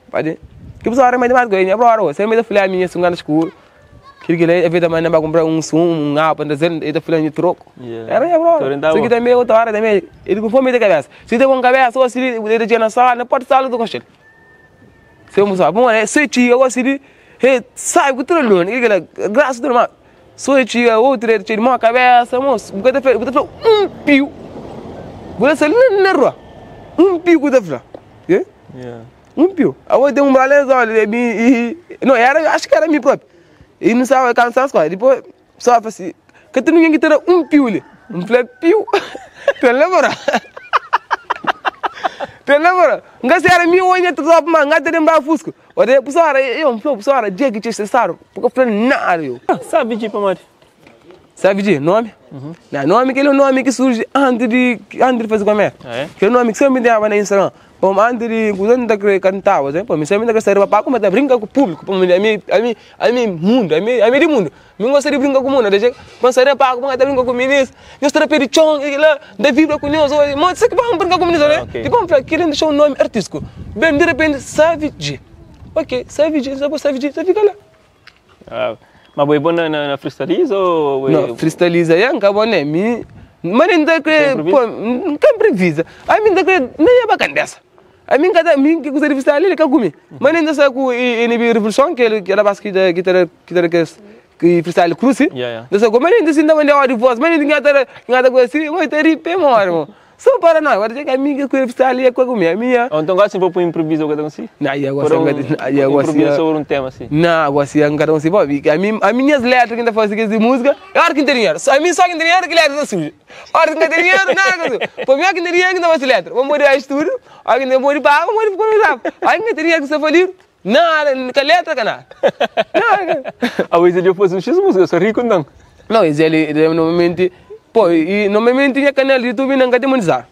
Pode? Que o pessoal é matemática, eu agora, você me dá filha minha, sunga na escola. Que ele é vida mas não vai comprar um sum, um apa, não sei, ele tá filha de troco. Yeah. Era minha Tô bro. orientado. Se que também outra hora também, ele com fome de cabeça. Se tem com cabeça, ou se ele ele tinha na sala, na porta da sala do conselho. Se eu mostrar, bom, é, se tinha, ou se ele, ele sabe que tu não que ele graça do mal. Se tinha outro, ele tinha uma cabeça, moço, você tá você tá um pio. Você tá na rua. Um pio que tá falando. Yeah? Yeah. Um pio. Agora tem um balé, olha, e, e, não, era, acho que era mim próprio. E não sabe alcançar as coisas. Depois, só fala assim, que tu ninguém que terá um pio ali. Um falei, pio. Tu lembra? Tu lembra? Nga se era minha unha, tu sabe, mas nga te lembrar fusco. Olha, pessoal, eu, pessoal, dia que te estressaram, porque eu falei, nada, eu. Sabe de para mãe? Sabe de nome? Não, nome que ele é um nome que surge antes de, antes de fazer comédia. Ah, é? Que é um nome que sempre me dava na Instagram. Pô, antes de, quando eu cantava, né? Pô, me sempre me dava para como brinca com o público, pô, a mim, a mim, a mim mundo, a mim, a mim de mundo. Me gosta de brincar com o mundo, deixa, mas sair para como brinca com o ministro, eu estou a pedir chão, e lá, da vibra com nós, mas você que vai brincar com o ministro, né? Ah, ok. Tipo, para querendo deixar um nome artístico. Bem, de repente, Savage. Ok, Savage, sabe, Savage, você fica lá. Ah, mas foi bom na, na, na freestyle ou... Não, freestyliza aí, acabou, né? Me... Mas nem da que, improvisa? pô, nunca improvisa. A mim da que nem é bacana dessa. A mim cada mim que gostaria de freestyle, ele quer comer. Mas nem da sabe com NB Revolution, que ele que era base que da que era que era que que freestyle cruze. Yeah, yeah. Da sabe, mas nem da assim da mandar de voz, mas nem da que era coisa assim, mas tá ripe, mano. Só para nós, agora chega a mim que eu está ali com a minha, minha. Ou então gosta de pôr improviso ou cada um assim? Não, e agora um, e agora improviso sobre um tema assim. Não, agora se cada um se pode. A mim, a minhas letras que ainda faz de música, é hora que tem dinheiro. A mim só quem tem dinheiro que letra suja. Hora que tem dinheiro, nada. Por mim que tem dinheiro que não faz letra. Vou morrer a estudo, hora que tem morrer paga, vou morrer por Aí que tem dinheiro que você falir. Nada, que letra que nada. Nada. A vez ele faz um X música, eu sou rico não. Não, ele normalmente, pô, e normalmente tinha canal de YouTube não tem monetizar.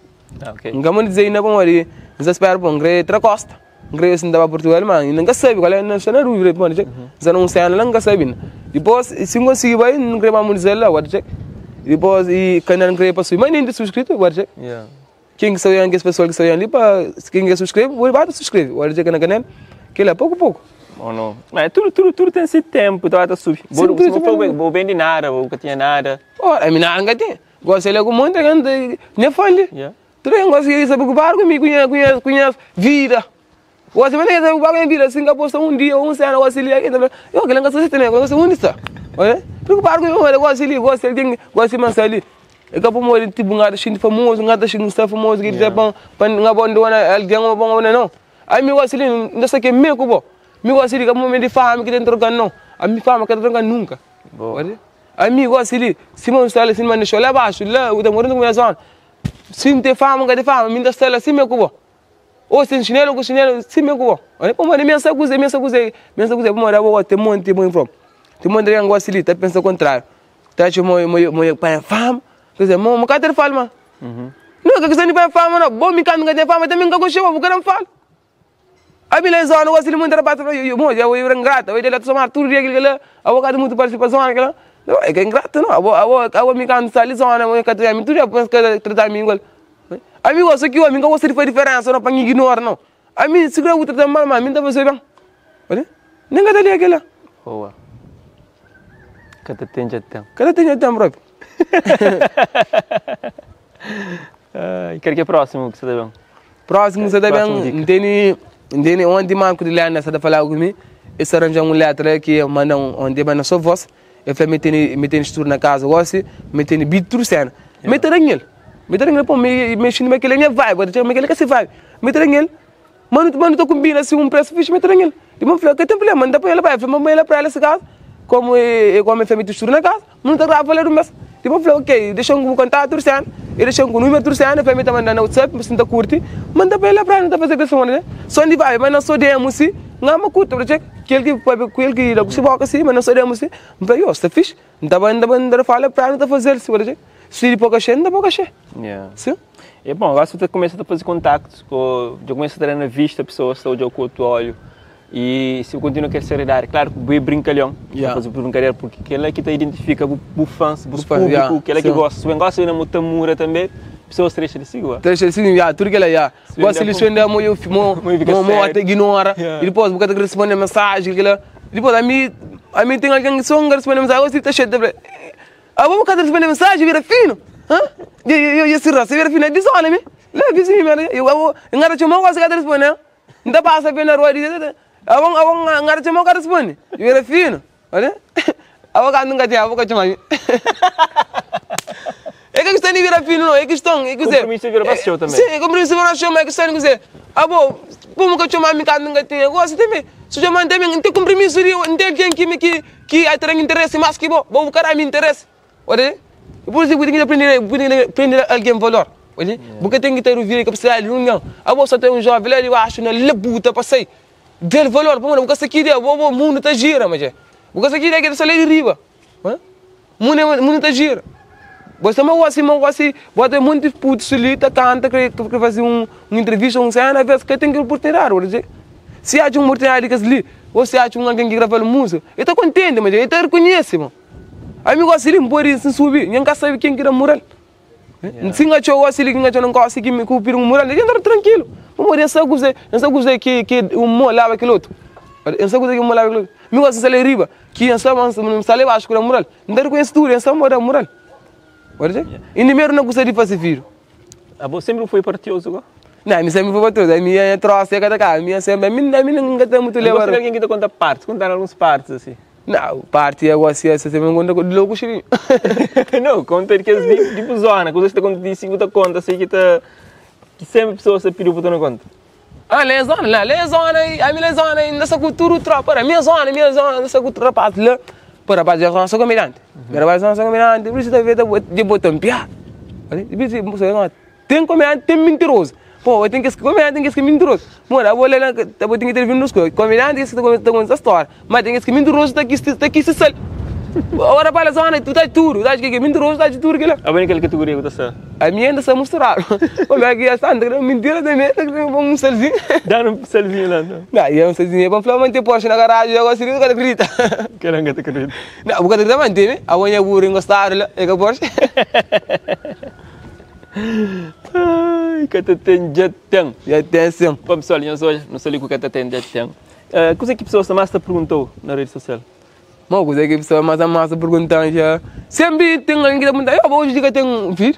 Ah, ok. Nunca monetizei ainda bom ali. Mas espero bom, grei outra costa. Grei assim da Portugal, mas nunca sabe qual é na cena dúvida, bom, check. Já não sei, nunca sabe. Depois, se não conseguir vai, não grei mais monetizar lá, what check. Depois e canal não grei para subir, mas nem de subscrito, what check. Yeah. Quem que sabe que as pessoas que sabem ali para quem quer subscreve, vai vai subscreve. What check na canal, que lá pouco pouco. Ou não? Mas tudo, tudo, tudo tem esse tempo, então vai subir. Sim, Vou, tudo vou, tem- vou, vou vender nada, vou nunca tinha nada. Ora, a mim não tem. Gosto ele com muito, minha folha. Yeah. Tu não gosta de saber ocupar comigo, conhece, conhece, conhece, vida. Gosta de saber ocupar com vida, assim que posta um dia, um cena, gosta de ali, eu que não gosto de ter, gosto de onde está. Olha, preocupar comigo, olha, gosto de gosto de gosto de mansa ali. É que eu morrer tipo um gato cheio famoso, um gato cheio de famoso, que diz bom, para não abandona, alguém não abandona não. Aí me gosto de não sei que me cubo. Me gosto de que momento de fama que tem trocando não. A minha fama que trocando nunca. Boa. Olha. A mim gosto de se não está ali, se não deixou lá abaixo, lá, eu tô morando com minha zona. Se não tem fama, não tem fama, me está lá, se me cubo. Ou sem chinelo, com chinelo, se me cubo. Olha, como é minha sacusa, minha sacusa, minha sacusa, como era boa, tem monte, bom from. Tem monte de gosto ali, tá pensando o contrário. Tá te moi moi moi para fama. Quer dizer, mo mo cater fala, Não, que questão de para fama, não. Bom, me canto que tem fama, também que eu vou querer fala. A minha zona, eu gosto de muito rapaz, eu mo, eu eu ingrata, eu dele tomar tudo dia aquele lá, a boca muito participação aquela. Não, é que é ingrato, não. A a a me canto sali zona, eu canto a mim tudo, eu penso que tratar mim igual. A mim gosto que o amigo gosta de fazer diferença, não para ignorar, não. A mim se eu tratar mal, mas a mim tá fazer bem. Olha, nem cada ali aquela. Boa. Cada tem já tem. Cada tem tempo próprio. Ah, e quero que é próximo que você tá bem. Próximo, você tá Próximo bem, dica. entende, entende, ontem Marco de Leandro está falar comigo, esse arranja um letra que manda um, onde manda só voz, eu falei, me tem, me tem estudo na casa, gosto, me tem beat tudo cena. Me tem ele. Me tem ele, pô, me mexendo naquele minha vibe, eu me aquele que se vibe. Me tem ele. Mano, mano, tô combina assim um preço fixe, me tem ele. E mano, falei, que tem problema, manda para ela, vai, falei, manda para ela essa casa. Como eu como eu me estudo na casa, mano, tá grava ela do mês. Tipo, eu falei, ok, deixa um contato tudo cena. E deixa um número tudo cena, falei, me tá mandando no WhatsApp, me sinta curte. Manda para ela para não tá fazer questão, né? Só de vai, mas não sou DM assim, não me curto, porque aquele que aquele que dá com boca assim, mas não sou DM assim. Me falei, está fixe. Não tá bem, não fala para não tá fazer, se você se de pouca cheia, não dá pouca cheia. Yeah. Sim? É bom, agora você começa a fazer contactos, com, já começa a ter na vista a pessoa, se olha com outro olho. E se eu continuo a querer seriedade, claro que o brincalhão, Yeah. fazer brincadeira, porque aquele é que te identifica, o, o fãs, o fã, público, yeah. aquele é que Sim. gosta. Se bem gosta de Mutamura também, pessoas deixam de seguir. Deixa assim, já, tudo que ela já. Se Gosta de vender responder, mo eu mo Mo fica mo mo sério. até ignora. Yeah. E depois você tem que responder mensagem, aquilo. Depois a mim, a mim tem alguém que só não responde mensagem, você tá cheio de Ah, vamos cá responder mensagem, vira fino. Hã? E e e se raça, vira fino, diz olha me. Lá vizinho, me, eu eu ngara chama você que responder. Não passa bem na rua, diz. Ah, vamos, ah, ngara chama que responde. Vira fino. Olha. Ah, vou nunca tinha, vou chamar. É que questão de virar fino, não, é questão, é que dizer. Compromisso vira para show também. Sim, é compromisso vira show, mas é questão de dizer. Ah, bom, como que eu chamo a minha casa nunca tinha, gosto também. Se chamar também, não tem compromisso de, não tem alguém que me que que aí terá interesse mais que bom, vou buscar a meu interesse. Olha, por isso que tem que aprender, aprender alguém valor. Olha, porque tem que ter o vir capacidade de união. Ah, bom, só tem um jovem lá, eu acho na labuta passei. Dê valor, pô, mano, porque isso aqui é, o mundo tá gira, mas é. Porque isso aqui é que é só de riba. Mundo mundo tá gira. Você não gosta, não gosta, bota muito putos ali, tá canta, quer quer fazer um, uma entrevista, um cena, às vezes que tem que oportunidade, vou dizer. Se há uma oportunidade que ali, ou se há um alguém que grava música, eu estou contente, mas eu te reconhece, mano. Aí me gosta de pôr isso subir, ninguém sabe quem quer mural. Se não eu gosto de quem não gosta que me cupir um mural, ele tá tranquilo. Vamos ver essa coisa, essa coisa que que um mo lava aquele outro. Essa coisa que um mo lava aquele outro. Me gosta de riba, que essa não sale baixo com o mural. Não reconhece tudo, essa mora mural. Olha, e primeiro não gosta de fazer filho. Ah, você sempre foi partioso, agora? Não, a sempre foi partioso. A minha troça é cada cá, a minha sempre, a minha, a minha nunca tem muito Eu gosto levar. de alguém que te conta partes, contar alguns partes assim. Não, parte agora se essa também conta de louco chirinho. Não, conta de que de, tipo zona, coisas que te conta de que te conta, assim que te que sempre pessoas se pediu para tu não conta. Ah, lá é zona, lá, lá é zona, a minha zona, nessa cultura tropa, para minha zona, minha zona, nessa cultura rapaz lá, para rapaz já zona só comediante. Rapaz zona só comediante, por isso tá vendo de botar piá. Por isso você não tem comediante, tem mentiroso. Pô, tem que comediante, tem que ser mentiroso. Mano, eu vou lá, eu tenho que ter vindo nos coisas. Comediante, que tá contando essa história. Mas tem que ser mentiroso, tá aqui, tá aqui se sal. Agora para a zona, tu tá tudo, tá que mentiroso, tá tudo que lá. A bem aquela categoria que tá só. A minha ainda está misturado. Como é que está? Mentira também, tá um salzinho. Dá um salzinho lá, não. Não, e é um salzinho, para falar, manter Porsche na garagem, agora se não acredita. Que não acredita. Não, porque acredita manter, né? A unha burra encostar lá, é que a Porsche. Ai, que te tem já tem. Já tem sim. Bom, pessoal, nós hoje não sei o que te tem já tem. Coisa que a pessoa mais te perguntou na rede social? Uma coisa que a pessoa mais massa perguntando já. Sempre tem alguém que pergunta, eu hoje que tem um filho.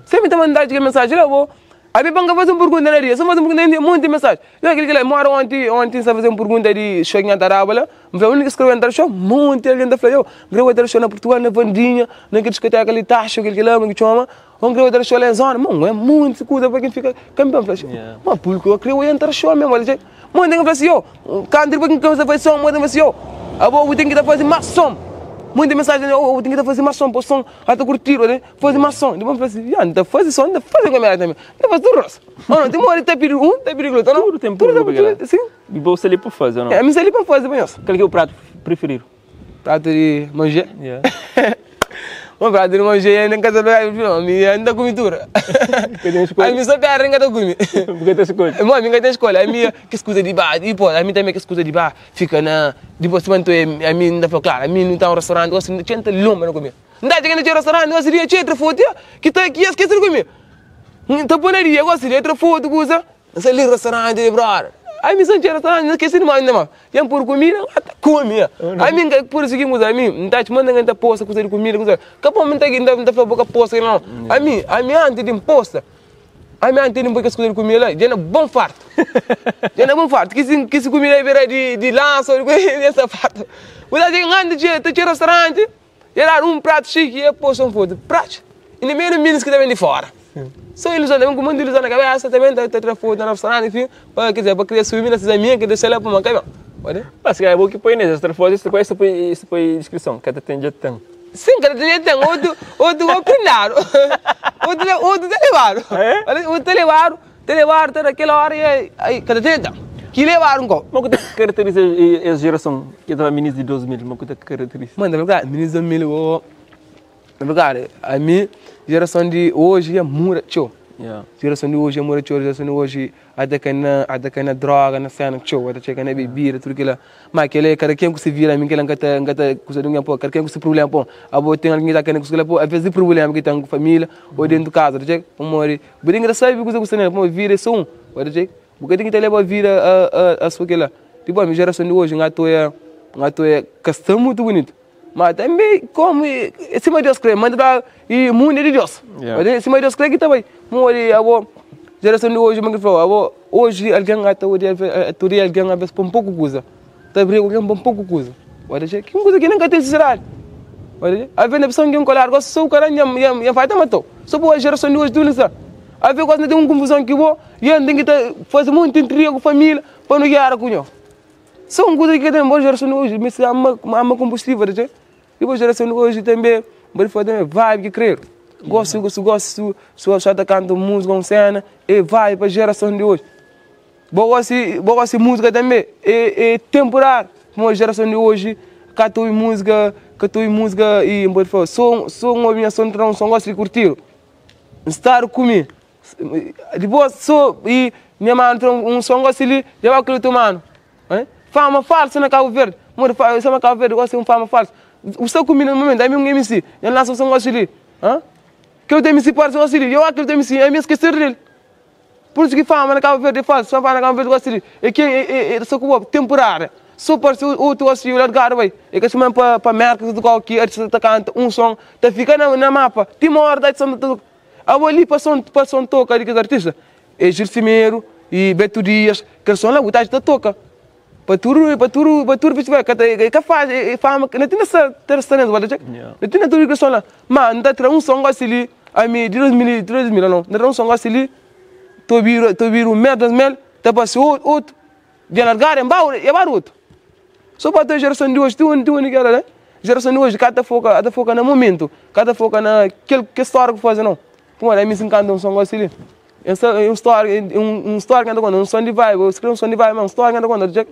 Sempre tem mandado que mensagem, eu vou. Aí banca fazer uma pergunta na dia, só fazer uma pergunta, muita mensagem. Eu aquele que lá mora ontem, ontem só fazer uma pergunta de show em Antaraba lá. Me falou, a única que escreveu entrar show, muito alguém da falou, eu queria entrar show na Portugal, na Vandinha, naquele discoteca ali, taxa, aquele que lá, que chama. Vamos querer entrar show lá em zona, mano, é muito coisa para quem fica campeão. Falei, mas público, eu queria entrar show mesmo, olha, mano, tem que falar assim, eu, canto para quem começa a fazer som, mano, assim, eu, a boa, tem que fazer mais som. Muita mensagem, eu tenho que fazer mais som, pô, som, até curtir, né? Fazer mais som. Depois eu falei assim, ah, não fazer som, não fazer câmera também. Não faz tudo rosa. Não, tem uma hora tá pedir um, tá pedir outro, não? Tudo tem tudo, sim. E você ali para fazer, ou não? É, mas ali para fazer, mas. Qual é o prato preferido? Prato de manger? Yeah. Um prato de manger, nem casa não, me ainda come tudo. A minha só perde, ainda come. Porque tem escolha. Mãe, minha tem escolha. A minha que escuta de bar, e pô, a minha também que escuta de bar, fica na depois se manto a mim ainda falou, claro, a mim não tá um restaurante, gosto de tinha lomba não comer. Não dá chegando no restaurante, gosto de tinha foto, que tá aqui esquece de comer. Tá ponaria, gosto de outra foto, coisa. Não ali restaurante, brother. Aí me senti restaurante, não esqueci de mais ainda mais. Tem por comida, até come. Aí mim por isso que muda, a mim, não tá te mandando ainda posta coisa de comida, coisa. Capô, não tá aqui, não tá falando boca posta não. A mim, a mim antes de posta. A mim antes de boca coisa de comida lá, já é bom farto. Já é bom farto. Que se comida aí de lança, de coisa dessa farto. Você tem antes de ter restaurante, era um prato chique e posta um foto. Prato. E nem mesmo menos que também de fora. Só ilusão, também com muita ilusão na cabeça, também tá tá foto na restaurante, enfim, para quer dizer, para criar subir nessas amigas que deixa lá para mancar, pode? Mas é bom que põe nessa foto, isso põe, isso põe, isso põe descrição, cada tem já tem. Sim, cada tem já tem, outro, outro aprendado, outro, outro te levaram, outro te levaram, te levaram, tá naquela hora e aí, cada tem já tem. Que levaram com? Mas o que caracteriza essa geração que estava meninos de 12 mil, mas o que caracteriza? Mano, na verdade, meninos de 12 mil, na verdade, a minha geração de hoje é mura, tio. Geração de hoje é mura, tio. Geração de hoje até que na, até que na droga, na cena, tio, até que na bebida, tudo aquilo. Mas aquele cara quem que se vira, a mim que ele engata, engata, coisa de um pô, cara quem que se problema, pô. A boa tem alguém que tá querendo que pô, às vezes problema que tem com família ou dentro de casa, tá check? Um mori, bem engraçado coisa que você não, pô, vira só um, tá check? Porque tem que levar a vida a sua aquela. Tipo, a minha geração de hoje, ngato é, ngato é, que muito bonito. Mas também, como, acima de Deus crê, manda pra, e mundo é de Deus. Yeah. Acima de Deus crê que também. Morre, a boa geração de hoje, mas falou, a boa, hoje alguém até hoje, alguém a vez por um pouco coisa. Tá briga alguém por um pouco coisa. Olha, que coisa que nunca tem sinceridade. Olha, a vez a pessoa que colar, gosta só o cara, e vai te matou. Só por a geração de hoje, tudo isso. A vez quando tem uma confusão que vou, e tem que fazer muito intriga com a família para não guiar com o Só uma coisa que tem boa geração de hoje, mas ama, ama combustível, tá? E boa geração de hoje também, mas foi também vibe que crer. Gosto, gosto, gosto, só só tá cantando música, uma cena, e vai para a geração de hoje. Boa gosto música também, é temporário. Como a geração de hoje, canto música, e só só uma minha som, só gosto de curtir. Estar comigo. Depois só e minha mãe um som gosto ali, já vai aquele mano. Fama falsa na Cabo Verde. Mano, fama Cabo Verde gosta de uma fama falsa. O seu comigo no momento, aí meu MC, eu lanço o som gosto ali. Hã? Que eu tenho MC para gosto ali, eu aquele tenho MC, aí me esquecer dele. Por isso que fama na Cabo Verde é falsa, só fama na Cabo Verde gosta ali. É que é só com temporária. Só para o outro assim, o largar vai. É que se para para merda do qual que artista canta um som, tá ficando na mapa. Tem uma hora da som a ali para som toca de que artista. É Gilcimeiro e Beto Dias, que são lá, o tá toca. Pa tudu, pa tudu, pa tudu festival, ka ta, e ka faz, e fama, na ti na sa, ta restaurante, ba ta txeka, na ti na tudu ki son la. Ma N ta tra un son gosi li, ami di 2000, di 2000 não, N ta tra un son gosi li, ta obidu, ta obidu un mes, dos mel, ta parse otu, dja largadu, e ba, e ba otu. So pa ta jerason di oji, ti undi, ti undi ki era la, jerason di oji ka ta foka, ka ta foka na momentu, ka ta foka na kel, kel stória ku faze não. Pamodi ami si N kanta un son gosi li. É un stória, un stória ki N ta konta, un son di vibe, eu skrebe un son di vibe, ma un stória ki N ta konta, dja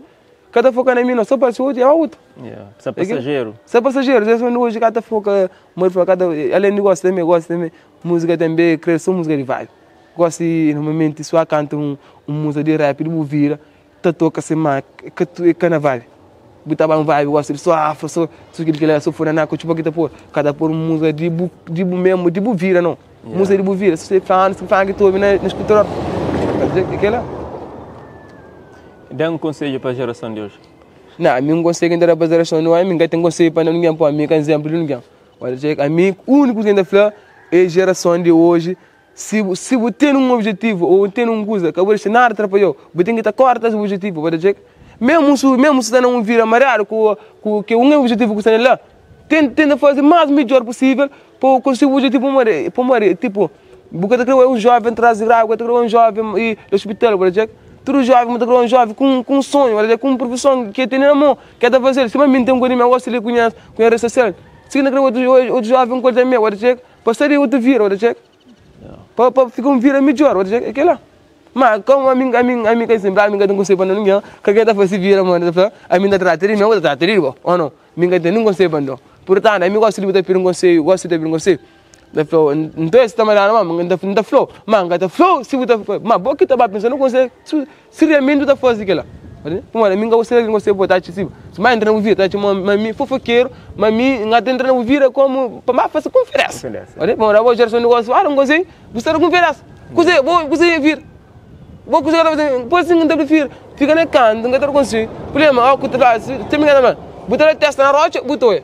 ka ta foka na mi no, so parse otu, é otu. Yeah, sa pasajeru. Sa pasajeru, gerason di oji ka ta foka, ma di fla ka ta, alén di gosta tanbe, gosta tanbe, múzika tanbe kre so múzika di vibe. Gosi normalmenti si bu kanta un múzika di rap di bu vida, ta toka sima ka ka na vibe. Bu ta ba un vibe gosi di so afro, so so kili kila, so funaná, ku txupa ki ta poi, ka ta poi un múzika di bu di bu mesmu, di bu vida no. Múzika di bu vida, si fla si fla ki ta obi na skutador, é kila. Da un konsedju pa jerason di oji. Na, ami un konsedju ki N ta da pa jerason di oji, ami N ka ten konsedju pa ningen, pô, ami ka izénplu di ningen. Ami úniku ki N ta fla é jerason di oji, si bu si bu ten un objetivu ô bu ten un kuza, ka bu dexa nada atrapalha-u, bu ten ki ta kóre tras di bu objetivu, bu ta txeka. Mésmu si mésmu si sta na un vida mariadu ku ku ke un objetivu ku sta nel la, tenta faze más midjór pusível Pa bu konsigi bu objetivu pamodi pamodi tipo bu ka ta kre oja un joven tras di gradi bu ka ta kre oja un joven i na ospital bu ta dja tudu joven bu ta kre oja un joven ku un ku un sonhu bu ta dja ku un profison ki el tene na mon ki el ta fazel sima mi n ten ku mi gosi li ku nha ku nha redi sosial si ki n ta kre oja otu joven ku el tanbe bu ta dja pa sta di otu vida bu ta dja pa pa fika un vida midjor bu ta dja é kila ma komu ami ami ami ka insenbra ami ka ten konselhu pa ningen ka ke ta fasi vida modi ta fla ami n ta trata di mi bu ta trata di bo o no. Mi ka ten nin konselhu pa N da-u. Purtantu, ami gosi di bu ta pidi un konselhu, gosi di ta pidi un konselhu. N ta fla-u, nton es ta mandadu ma N ta fla-u, ma N ka ta fla-u si bu ta fla, ma bo ki ta ba pensa na konselhu si realmenti bu ta faze kila. Pamodi ami N ka gosta di konselhu pa bo ta atxa si ma entra na bu vida, ta atxa ma mi fofokeru, ma mi N ka ta entra na bu vida komu pa ba fase konfidensa. Pamodi abo jerason di gosi, fala un konselhu, bu sta na konfidensa. Kuzê, bo kuzê nha vida? Bo kuzê ka ta faze? Poi sin N ta prifiri fika na kantu, N ka ta konsigi. Prublema, ó ku ta fla, si mi ka ta fla, bu ta da testa na rotxa, bu ta oia.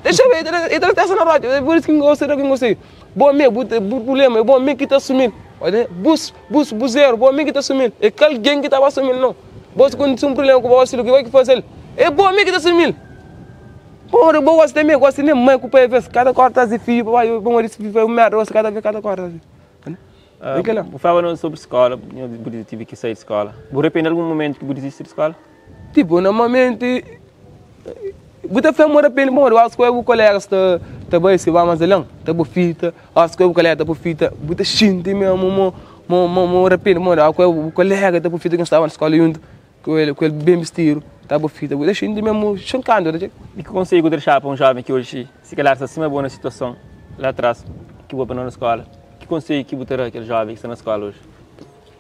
Dexa be, e ta da testa na rotxa, pur isu ki N gosta da ki N konsigi. Bo me, bu bu prublema é bo me ki ta asumil. Odja, bus, bus, bu zeru, bo me ki ta asumil. É ka algen ki ta ba asumil, nau. Bo si kontise un prublema ku bo, si ki fazel, é bo me ki ta asumil. Pamodi bo gosta tanbe, gosta nen mai ku pai aves, ka ta korta si fiju pa bai, pamodi si fiju fai un merda, gosta ka ta ka ta korta si. Bu flaba nos sobri skola, bu tevi ki sai di skola. Bu rapende algun momentu ki bu dizisti di skola? Tipo, normalmenti, bu ta fla ma rapende pamodi óras ki bu kolegas ta ta bai si ba más alén, ta bu fita, óras ki bu kolega ta bu fita, bu ta xinti mesmu mo mo mo mo rapende pamodi óras ki bu kolega ta bu fita ki nu staba na skola djuntu ku el ku el ben bistidu ta bu fita, bu ta xinti mesmu xinkandu. I ki konsedju ku ta dexaba pa un jóven ki oji si kalhar sta sima bo na situason la atras ki bu abandona skola? Ki konsedju ki bu ta da kel jóven ki sta na skola oji?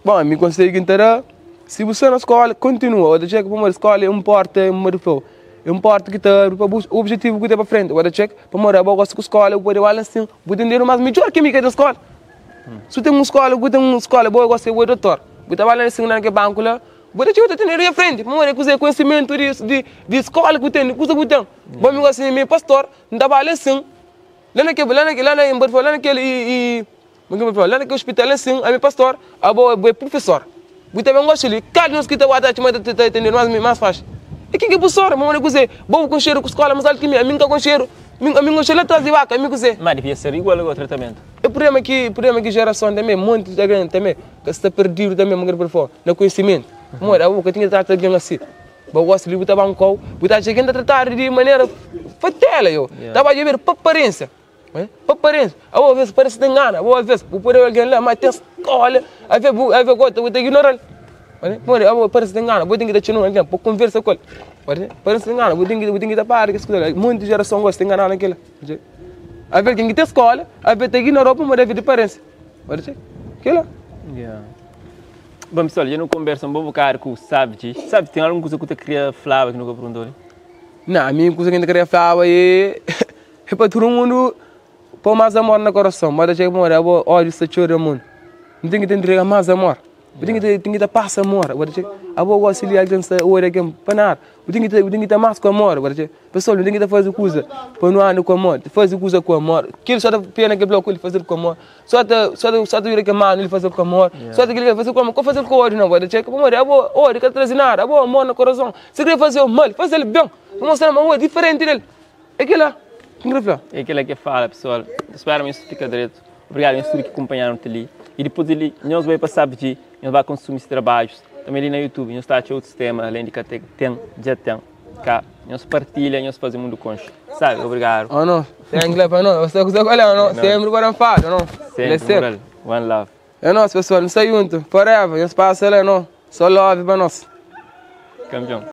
Bon, mi konsedju ki N ta da, si bu sta na skola, kontinua. Bu ta txeka pamodi skola é un porta, é un é un porta ki ta abri pa bu objetivu ki bu ten pa frenti. Bu ta txeka pamodi abo gosta ku skola, bu pode ba la nsin, bu ta ntende mas midjor ki mi ki ka ten skola. Si bu ten un skola, bu ten un skola, bo gosta bo é dotor, bu ta ba la nsin na kel banku la, bu ta txeka bu ta tene di frenti pamodi é kuze konhisimentu di di skola ki bu ten, di kuza ki bu ten. Bo mi gosi mi é pastor, N ta ba la nsin. La na kel, la na, la na, N pode fla, la na kel i, i, Kuma ki N pode fla, la na kel ospital asin, ami pastor, abo bo é prufesor. Bu ta ben gosi li, kal di nos ki ta ba ta txoma ta ta atende mas mas faxi? E kin ki é prufesor? Mamodi kuzê? Bo bu konxedu ku skola mas altu ki mi, ami N ka konxedu, mi ami N konxedu la tras di baka, ami kuzê? Ma devia ser igual o tratamentu. É prublema ki prublema ki jerason tanbe, monti di algen tanbe ka sta perdidu tanbe, ma ki N pode fla, na konhisimentu. Pamodi abo bu ka tinha trata algen asi. Bo gosta di bu ta ba un kau, bu ta atxa ken ta tratadu di manera fatela yo. Ta ba djobedu pa aparênsia, pa aparênsia. Abo aves parese ta ngana, abo aves bu pode algen la, ma ten skola, aves bu aves gota bu ta ignoral. Pamodi abo parese ta ngana, bo ten ki ta txoma algen pa konversa ku el. Parese ta ngana, bu ten ki bu ten ki ta para kes kuza la. Monti jerason gosi ta nganadu na kila. Aves ken ki ten skola, aves ta ignorau pamodi aves di aparênsia. Kila. Bom pessoal, dja nu konbersa un bon bokadu ku Savji. Savji, ten algun kuza ku ta kria flaba ki nu ka pergunta li? Nah, mi kuza ki N ta kria flaba é é pa tudu mundu pô más amor na korason. Ba ta txega pamodi abo ódiu sta txeu na mundu. Nu ten ki ta intrega más amor. Bu ten ki ta, ten ki ta pasa amor. Bu ta txeka, abo gosi li algen sta odia algen pa nada. Bu ten ki ta, bu ten ki ta mas ku amor. Bu ta txeka, pessoal, nu ten ki ta faze kuza pa nu anda ku amor. Faze kuza ku amor. Kel só ta pena kel bloku li faze-l ku amor. Só ta, só ta, só ta bira kel manu li faze-l ku amor. Só ta kel-li faze-l ku amor. Ka faze-l ku ódiu nau. Bu ta txeka, pamodi abo ódiu ka ta traze nada. Abo amor na korason. Si kre faze-u mal, faze-l ben. Pa mostra ma abo é diferenti del. É kel-la ki N kre fla. É kel-la ki fala, pessoal. Ta spera ma nhos fika dretu. Obrigadu nhos tudu ki kunpanhanu ti li. I dipôs di li, nhos bai pa Sabji, nhos ba konsumi se trabadjus. Tanbê li na YouTube, nhos ta atxa otus tema alén di ka ten, ten, dja ten, ka. Nhos partilha, nhos faze mundu konxe. Sabi? Obrigadu. Oh no, thank la pa no, você kusa qual é, oh no, sempre para não fala, oh no. Sempre, moral. One love. É nós, pessoal, não sai junto, forever, nhos passa lá, no. Só love pa nós. Campeão.